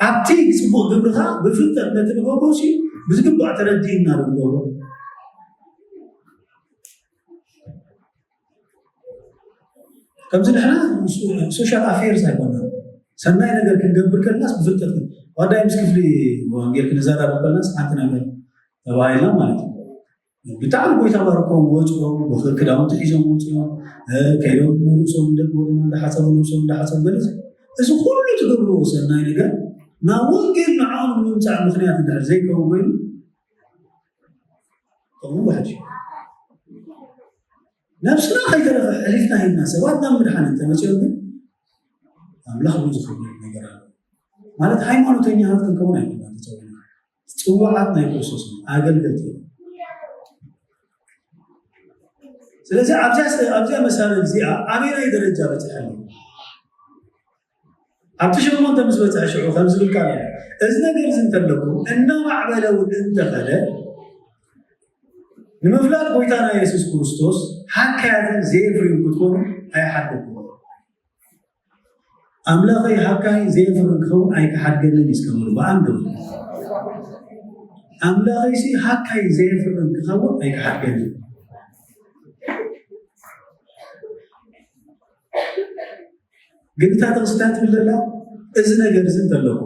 ኣብቲ ፅቡቅ ግብርኻ ብፍልጠት ነቲ ንገብሮ ሲ ብዝግባእ ተረዲእና ንገብሮ ከምዚ ንሕና ሶሻል ኣፌርስ ኣይኮና ሰናይ ነገር ክንገብር ከለናስ ብፍልጠት ዋዳይ ምስ ክፍሊ ወንጌል ክንዘራረብ ከለናስ ሓንቲ ነገር ተባሂልና ማለት እዩ ብጣዕሚ ጎይታ ባርኮም ወፂኦም ክዳውንቲ ሒዞም ወፂኦም ከይዶም ርእሶም ደጎልና እንዳሓፀቡ ነብሶም እንዳሓፀቡ ገለ እዚ ኩሉ ትገብርዎ ሰናይ ነገር ናብ ወንጌል ንዓኦም ንምምፃእ ምክንያት እንድሕር ዘይከውን ኮይኑ ጥቕሙ ውሕድ እዩ ነብስና ከይተረፈ ሕሊፍና ሂብና ሰባት ናብ ምድሓን እንተመፅኦም ግን ኣምላኽ ብዙ ዝኽብር ነገር ኣሎ ማለት ሃይማኖተኛታት ክንከውን ኣይኮና ተፀውና ፅዋዓት ናይ ክርስቶስ ኣገልገልቲ ስለዚ ኣብዚኣ መሳለል እዚኣ ኣበይናይ ደረጃ በፂሐ ኣሎ ኣብቲ ሸሞንተ ምስ በፅሐ ሽዑ ከምዚ ዝብል ቃል ኣሎ። እዚ ነገር እዚ እንተለኩም እናማዕበለ እውን እንተኸደ ንምፍላጥ ጎይታና የሱስ ክርስቶስ ሃካያትን ዘየፍርዩ ክትኮኑ ኣይሓደኩም። ኣምላኸይ ሃካይ ዘየፍርን ክኸውን ኣይክሓድገንን እዩ እስከ በሉ ብኣንድ። ኣምላኸይ ሲ ሃካይ ዘየፍርን ክኸውን ኣይክሓድገንን። ግን እታ ጥቕሲ እንታይ ትብል ዘላ? እዚ ነገር እዚ እንተለኹ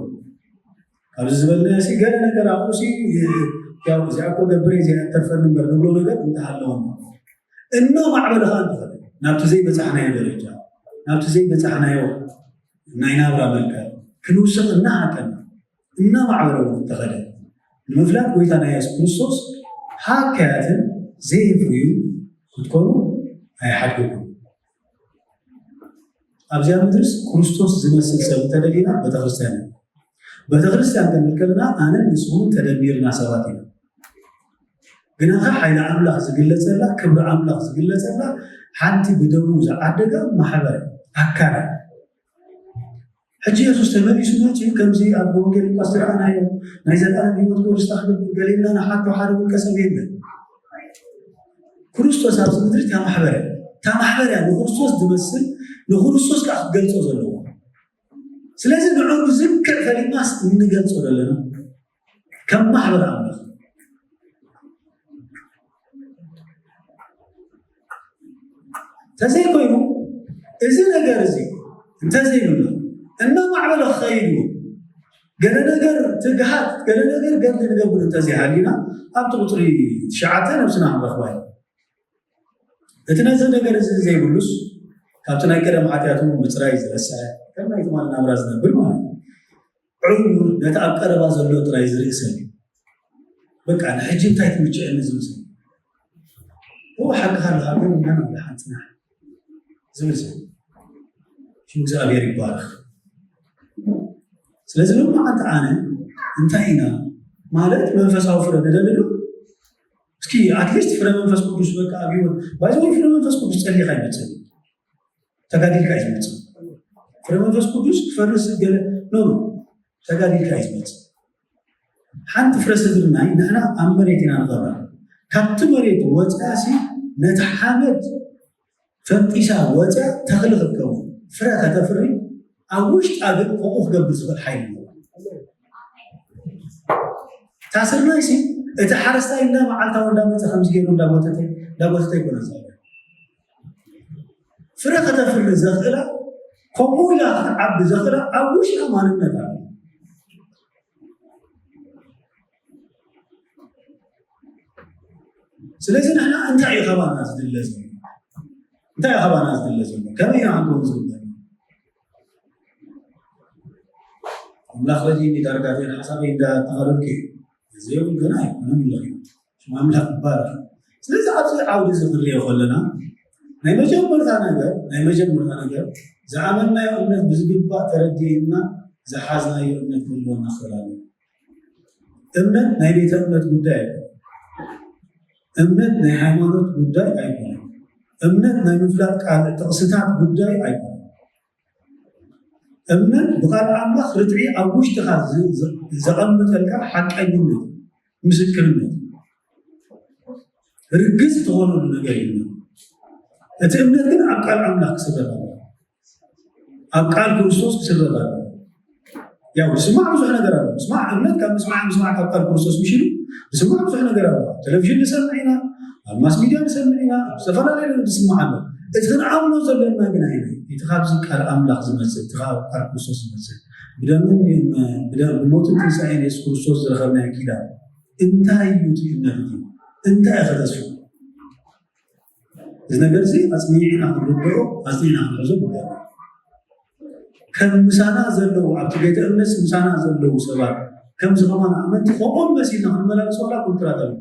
ኣብዚ ዝበልናዮ ሲ ገለ ነገር ኣብኡ ሲ ያው እዚኣ እኮ ገብረ እዚኣ ተርፈኒ እምበር ንብሎ ነገር እንተሃለወና እናማዕበለ ከዓ እንተኸደ ናብቲ ዘይበፃሕናዮ ደረጃ ናብቲ ዘይበፃሕናዮ ናይ ናብራ መልክዕ ክንውስኽ እናሃቀና እናማዕበለ እውን እንተኸደ ንምፍላጥ ጎይታ ናይ የሱስ ክርስቶስ ሃካያትን ዘይፍርዩ ክትኮኑ ኣይሓድግኩም። ኣብዚኣ ምድርስ ክርስቶስ ዝመስል ሰብ እንተደሊና ቤተክርስትያን እዩ። ቤተክርስትያን ክንብል ከለና ኣነ ንስኹም ተደሚርና ሰባት ኢና። ግናኸ ሓይሊ ኣምላኽ ዝግለጸላ ክብሪ ኣምላኽ ዝግለጸላ ሓንቲ ብደሙ ዝዓደጋ ማሕበር ኣካል ሕጂ የሱስ ተመሊሱ መፅኡ ከምዚ ኣብ ወንጌል ሉቃስ ዝረኣናዮ ናይ ዘላለም ህይወት ወርስታ ክገብር ገሌና ንሓቶ ሓደ ውልቀ ሰብ የለን። ክርስቶስ ኣብዚ ምድሪ እታ ማሕበር እያ። እታ ማሕበር እያ ንክርስቶስ ዝመስል ንክርስቶስ ከዓ ክትገልፆ ዘለዎ። ስለዚ ንዑ ብዝክዕ ፈሊጥናስ እንገልፆ ዘለና ከም ማሕበር ኣምላኽ እንተዘይኮይኑ እዚ ነገር እዚ እንተዘይብሉ እናማዕበለ ክኸይድ እዩ። ገለ ነገር ትግሃት ገለ ነገር ገድሊ ንገብር እንተዘይሃሊና ኣብቲ ቁፅሪ ትሽዓተ ነብስና ክንረኽባ እዩ። እቲ ነዚ ነገር እዚ ዘይብሉስ ካብቲ ናይ ቀደም ሓጢኣቱ ምፅራይ ዝረስዐ ከም ናይ ትማል ናብራ ዝነብር ማለት እዩ። ዕውር ነቲ ኣብ ቀረባ ዘሎ ጥራይ ዝርኢ ሰብ እዩ። በቃ ንሕጂ እንታይ ትምችአኒ ዝብል ሰብ እዩ። እዎ ሓቅኻ ኣለኻ ግን መን ኣለ ሓንፅናሕ ዝብል ሰብ ሽም እግዚኣብሔር ይባረኽ። ስለዚ ሎማዓንቲ ኣነ እንታይ ኢና ማለት መንፈሳዊ ፍረ ንደሊ ዶ እስኪ ኣትሊስት ፍረ መንፈስ ቅዱስ በቃ ኣብ ህይወት ባይዘወይ ፍረ መንፈስ ቅዱስ ፀሊኻ ይመፅእ ተጋዲልካ እዩ ዝመፅእ። ፍረ መንፈስ ቅዱስ ክፈርስ ገለ ኖ ኖ ተጋዲልካ እዩ ዝመፅእ። ሓንቲ ፍረ ስድርናይ ንሕና ኣብ መሬት ኢና ንኸብራ ካብቲ መሬት ወፅያሲ ነቲ ሓመድ ፈንጢሳ ወፅያ ተኽሊ ክትከውን ፍረ ከተፍሪ ኣብ ውሽጣ ግን ከምኡ ክገብር ዝኽእል ሓይሊ ኣለዎ። ታስርናይሲ እቲ ሓረስታይ እንዳ መዓልታዊ እንዳመፀ ከምዚ ገይሩ እንዳጎተተ እንዳጎተተ ይኮነ ዝኽእል ፍረ ከተፍሪ ዘኽእላ ከምኡ ኢላ ክትዓቢ ዘኽእላ ኣብ ውሽጣ ማንነት ኣሎ። ስለዚ ንሕና እንታይ እዩ ከባና ዝድለ ዘሎ? እንታይ እዩ ከባና ዝድለ ዘሎ? ከመይ ኢና ክንከውን ዝግበና? ኣምላኽ ረድእኒ ዳርጋ እተን ሓሳበይ እንዳተቐለልኩ እዩ። እዚ እውን ገና ኣይኮነን ኣለኹ። ሽም ኣምላኽ ይባረኽ። ስለዚ ኣብዚ ዓውዲ እዚ ክንሪኦ ከለና ናይ መጀመርታ ነገር ናይ መጀመርታ ነገር ዝኣመንናዮ እምነት ብዝግባእ ተረዲእና ዝሓዝናዮ እምነት ክህልወና ክኽእል ኣለና። እምነት ናይ ቤተ እምነት ጉዳይ ኣይኮነን። እምነት ናይ ሃይማኖት ጉዳይ ኣይኮነን። እምነት ናይ ምፍላጥ ቃል ጥቕስታት ጉዳይ ኣይኮነን። እምነት ብቃል ኣምላኽ ርትዒ ኣብ ውሽጥኻ ዘቐምጠልካ ሓቀኝነት ምስክርነት ርግፅ ዝኾነሉ ነገር እዩ። እቲ እምነት ግን ኣብ ቃል ኣምላኽ ክስረት ኣለዎ። ኣብ ቃል ክርስቶስ ክስረት ኣለዎ። ያው ዝስማዕ ብዙሕ ነገር ኣሎ። ምስማዕ እምነት ካብ ምስማዕ ምስማዕ ካብ ቃል ክርስቶስ ምሽ ኢሉ ዝስማዕ ብዙሕ ነገር ኣሎ። ቴሌቪዥን ንሰምዕ ኢና፣ ኣብ ማስ ሚድያ ንሰምዕ ኢና፣ ኣብ ዝተፈላለዩ ነገር ንስማዕ ኣሎ። እቲ ክንኣምኖ ዘለና ግን ኣይነ እቲ ካብዚ ቃል ኣምላኽ ዝመፅእ እቲ ካብ ቃል ክርስቶስ ዝመፅእ ብደምን ብሞትን ትንሳኤን የሱስ ክርስቶስ ዝረኸብናዮ ኪዳን እንታይ እዩ? እቲ እምነት እቲ እንታይ እዩ ከተስፉ እዚ ነገር እዚ ኣፅኒዕና ክንርድኦ ኣፅኒዕና ክንሕዞ ጉዳይ ከም ምሳና ዘለዉ ኣብቲ ቤተ እምነት ምሳና ዘለዉ ሰባት ከምዚ ከማን ኣመንቲ ከምኦም መሲልና ክንመላለስ ዋላ ኮንትራት ኣሎ።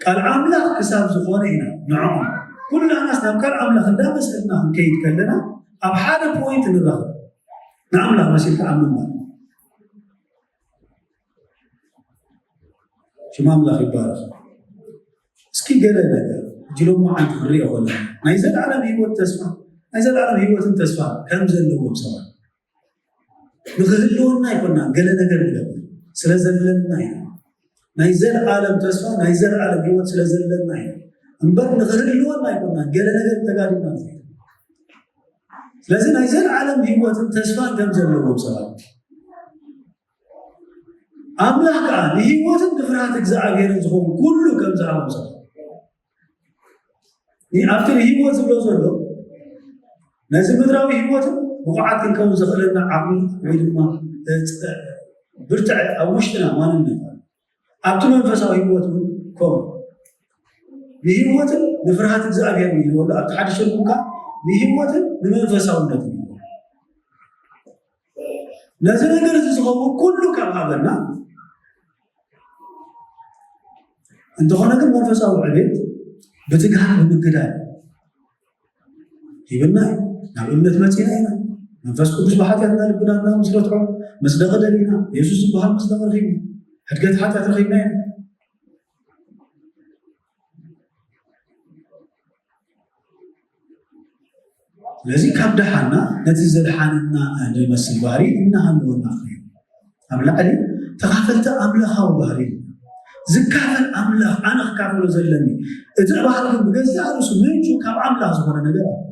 ቃል ኣምላኽ ክሳብ ዝኾነ ኢና ንዕኦም ኩላናስ ናብ ቃል ኣምላኽ እንዳመሰልና ክንከይድ ከለና ኣብ ሓደ ፖይንት ንራኸብ። ንኣምላኽ መሲልካ ኣምን ማለት ሽም ኣምላኽ ይባረኽ። እስኪ ገለ ነገር ሕጂ ሎማዓንቲ ክንሪኦ ከለና ናይ ዘለኣለም ህይወት ተስፋ ናይ ዘለኣለም ህይወትን ተስፋን ከም ዘለዎም ሰባት ንክህልወና ኣይኮና ገለ ነገር ንገብር፣ ስለ ዘለና ኢና። ናይ ዘለኣለም ተስፋ ናይ ዘለኣለም ህይወት ስለ ዘለና ኢና እምበር ንክህልወና ኣይኮና ገለ ነገር ተጋዲና ንኸይድ። ስለዚ ናይ ዘለኣለም ህይወትን ተስፋን ከም ዘለዎም ሰባት ኣምላኽ ከዓ ንህይወትን ንፍርሃት እግዚኣብሔርን ዝኸውን ኩሉ ከም ዝሃቦም ሰባት ኣብቲ ንህይወት ዝብሎ ዘሎ ነዚ ምድራዊ ህይወትን ብቑዓት ክንከውን ዘኽእለና ዓቕሚ ወይ ድማ ብርትዐ ኣብ ውሽጥና ማንነት ኣብቲ መንፈሳዊ ህይወት እውን ከምኡ ንህይወትን ንፍርሃት እግዚኣብሔር ይበሉ ኣብቲ ሓድሽ ትርጉምካ ንህይወትን ንመንፈሳውነትን ይበሉ ነዚ ነገር እዚ ዝኸውን ኩሉ ካብ ሃበና እንተኾነ ግን መንፈሳዊ ዕቤት ብትግሃት ብምግዳል ሂብና እዩ። ናብ እምነት መፂና ኢና። መንፈስ ቅዱስ ብሓጢኣትና ልብና እና ምስ ረትዖ መፅደቂ ደሊና የሱስ ዝበሃል መፅደቂ ረኺብና ሕድገት ሓጢኣት ረኺብና ኢና። ስለዚ ካብ ደሓና ነቲ ዘድሓነና ዝመስል ባህሪ እናሃለወና ክኸይድ ኣብ ላዕሊ ተኻፈልቲ ኣምላኻዊ ባህሪ ዝካፈል ኣምላኽ ኣነ ክካፈሎ ዘለኒ እቲ ባህሪ ግን ብገዛእ ርእሱ ምንጩ ካብ ኣምላኽ ዝኾነ ነገር ኣሎ።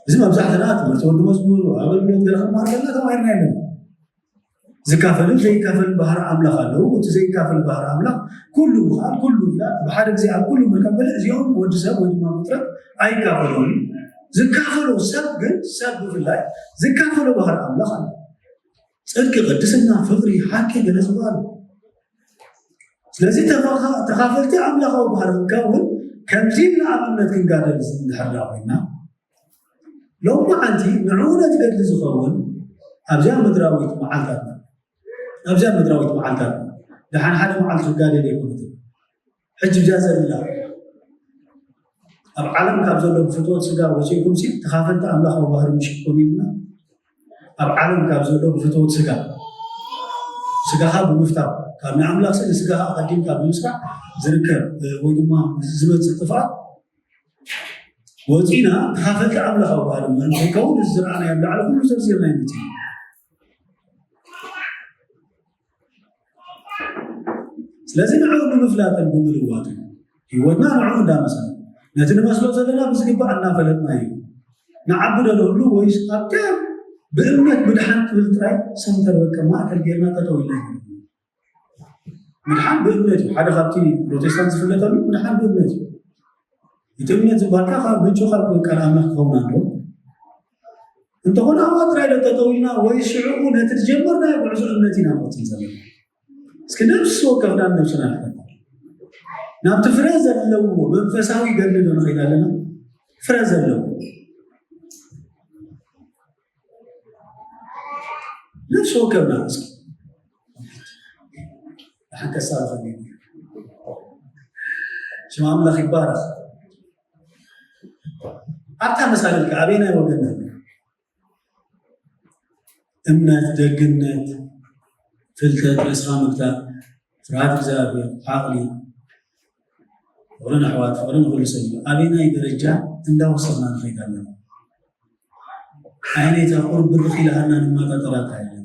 እዚ መብዛሕትና ትምህርቲ ወዲ መዝሙር ኣገልግሎት ገለ ክመሃር ዘለና ተማሂርና የለን። ዝካፈልን ዘይካፈልን ባህሪ ኣምላኽ ኣለዉ። እቲ ዘይካፈል ባህሪ ኣምላኽ ኩሉ ምኽኣል፣ ኩሉ ምፍላጥ፣ ብሓደ ግዜ ኣብ ኩሉ ምርካብ ገለ እዚኦም ወዲ ሰብ ወይ ድማ ፍጥረት ኣይካፈሎን። ዝካፈሎ ሰብ ግን ሰብ ብፍላይ ዝካፈሎ ባህሪ ኣምላኽ ኣሎ። ጽድቂ፣ ቅድስና፣ ፍቕሪ፣ ሓቂ ገለ ዝበሃሉ ስለዚ ተኻፈልቲ ኣምላኻዊ ባህሪ ክንከውን ከምዚ ንኣብነት ክንጋደል እንድሕር ኮይና ሎም መዓልቲ ንዕኡ ነቲ ገድሊ ዝኸውን ኣብዚኣ ምድራዊት መዓልታትና ኣብዚኣ ምድራዊት መዓልታትና ደሓን ሓደ መዓልቲ ዝጋደል ኣይኮነትን። ሕጂ ብዚኣ ዘላ ኣብ ዓለም ካብ ዘሎ ብፍትወት ስጋ ወፂእኩም ሲ ተኻፈልቲ ኣምላኻዊ ባህሪ ምሽኩም ኢልና ኣብ ዓለም ካብ ዘሎ ብፍትወት ስጋ ስጋኻ ብምፍታው ካብ ናይ ኣምላኽ ስለ ስጋኻ ኣቐዲምካ ብምስራሕ ዝርከብ ወይ ድማ ዝመፅእ ጥፍኣት ወፂና ተኻፈልቲ ኣምላኻዊ ባህሪ ምእንቲ ከውን እዚ ዝረኣናዮ ላዕሊ ኩሉ ዘርዚርና ይመፅእ። ስለዚ ንዕኡ ብምፍላጥን ብምልዋጥን ህይወትና ንዕኡ እንዳመሰለ ነቲ ንመስሎ ዘለና ብዝግባእ እናፈለጥና እዩ ንዓቢ ዶ ንህሉ ወይስ ኣብታ ብእምነት ብድሓን ትብል ጥራይ ሰንተር በቃ ማእከል ጌርና ጠጠው ኢልና ምድሓን ብእምነት እዩ ሓደ ካብቲ ፕሮቴስታንት ዝፍለጠሉ ምድሓን ብእምነት እዩ እቲ እምነት ዝበሃልካ ካብ ምንጩ ካብ ቃል ኣምላኽ ክኸውን ኣለዎ እንተኾነ ኣብኣ ጥራይ ዶ ጠጠው ኢልና ወይ ሽዕኡ ነቲ ዝጀመርናዮ ጉዕዞ እምነት ኢና ንቕጽል ዘለና እስኪ ነፍሲ ወከፍና ነብስና ንፈታ ናብቲ ፍረ ዘለዎ መንፈሳዊ ገድሊ ዶ ንኸይድ ኣለና ፍረ ዘለዎ ነፍሲ ወከፍና እስኪ ሓንከሳ ዝኸኒ ሽም ኣምላኽ ይባረኽ ኣብታ መሳልልካ ኣበይናይ ወገን እምነት፣ ደግነት፣ ፍልጠት፣ ርእስኻ ምግታእ፣ ፍርሃት እግዚኣብሔር፣ ዓቕሊ፣ ፍቕሪ ንኣሕዋት፣ ፍቕሪ ንኹሉ ሰብ እዩ። ኣበየናይ ደረጃ እንዳወሰኽና ንኸይድ ኣለና? ኣየነይታ ቁሩብ ብርኽ ኢላሃና ንመጣጠራታ ኣለና?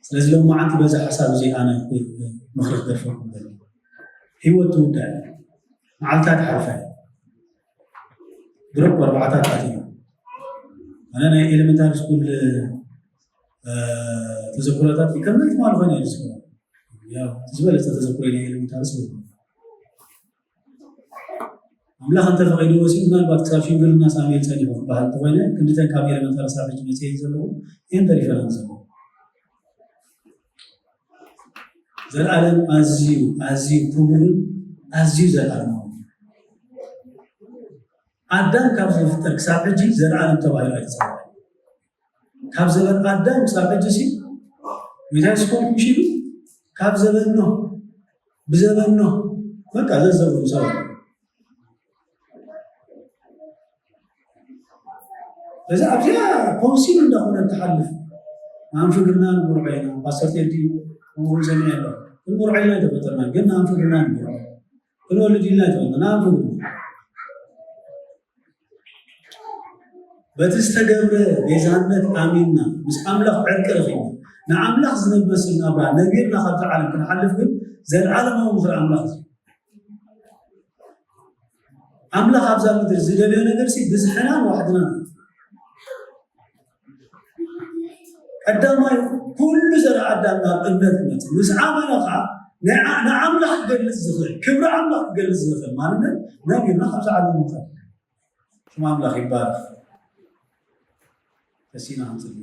ስለዚ ሎማዓንቲ በዚ ሓሳብ እዚ ኣነ ምኽሪ ክገድፈኩም ደሊ። ህይወት ትውዳእ እያ። መዓልታት ይሓልፋ እያ። ብረቁ ኣርባዕታት ኣትዩ ኣነ ናይ ኤሌመንታሪ ስኩል ተዘክሮታት ከም ናይ ትማሊ ኮይነ እየ ዝዝክሮ ዝበለፀ ተዘክሮ ናይ ኤሌመንታሪ ስኩል ኣምላኽ እንተፈቒድዎ ሲ ምናልባት ክሳብ ሽምግልና ሳሙኤል ፀኒሑ ክበሃል እንተኮይነ ክንድተን ካብ ኤሌመንታሪ ሳብ ሕጂ መፅአ ዘለኹ እየን ተሪፈናን ዘለኹ ዘለዓለም ኣዝዩ ኣዝዩ ክቡርን ኣዝዩ ዘለዓለማዊ ኣዳም ካብ ዝፍጠር ክሳብ ሕጂ ዘለዓለም ተባሂሉ ኣይተፀውዐ ካብ ዘበን ኣዳም ክሳብ ሕጂ ሲ ሚታይ ስኮንኩም ሽሉ ካብ ዘበን ኖህ ብዘበን ኖህ በቃ ዘዘብሩ ሰባት እዚ ኣብዚኣ ኮንሲል እንዳኾነ ትሓልፍ ኣንፍግርና ንጉርዖ ኢና ፓስተር ቴዲ እውን ሰሚዐ ኣሎ ክንጉርዖ ኢልና ተፈጠርና ግን ኣንፍግርና ንጉርዖ ክንወልድ ኢልና ተፈጠርና ኣንፍግርና በቲ ዝተገብረ ቤዛነት ኣሚንና ምስ ኣምላኽ ዕርቂ ረኺብና ንኣምላኽ ዝመልስ ናብራ ነቢርና ካብዛ ዓለም ክንሓልፍ ግን ዘለዓለማዊ ምኽሪ ኣምላኽ እዩ። ኣምላኽ ኣብዛ ምድሪ ዝደልዮ ነገር ሲ ብዝሕናን ዋሕድናን እዩ። ቀዳማይ ኩሉ ዘርኢ ኣዳም ናብ እምነት መጽእ ምስ ኣመነ ከዓ ንኣምላኽ ክገልጽ ዝኽእል ክብሪ ኣምላኽ ክገልጽ ዝኽእል ማንነት ነቢርና ካብዛ ዓለም ምኽሪ ሽም ኣምላኽ ይባረኽ። ቀሲና ክንጽሊ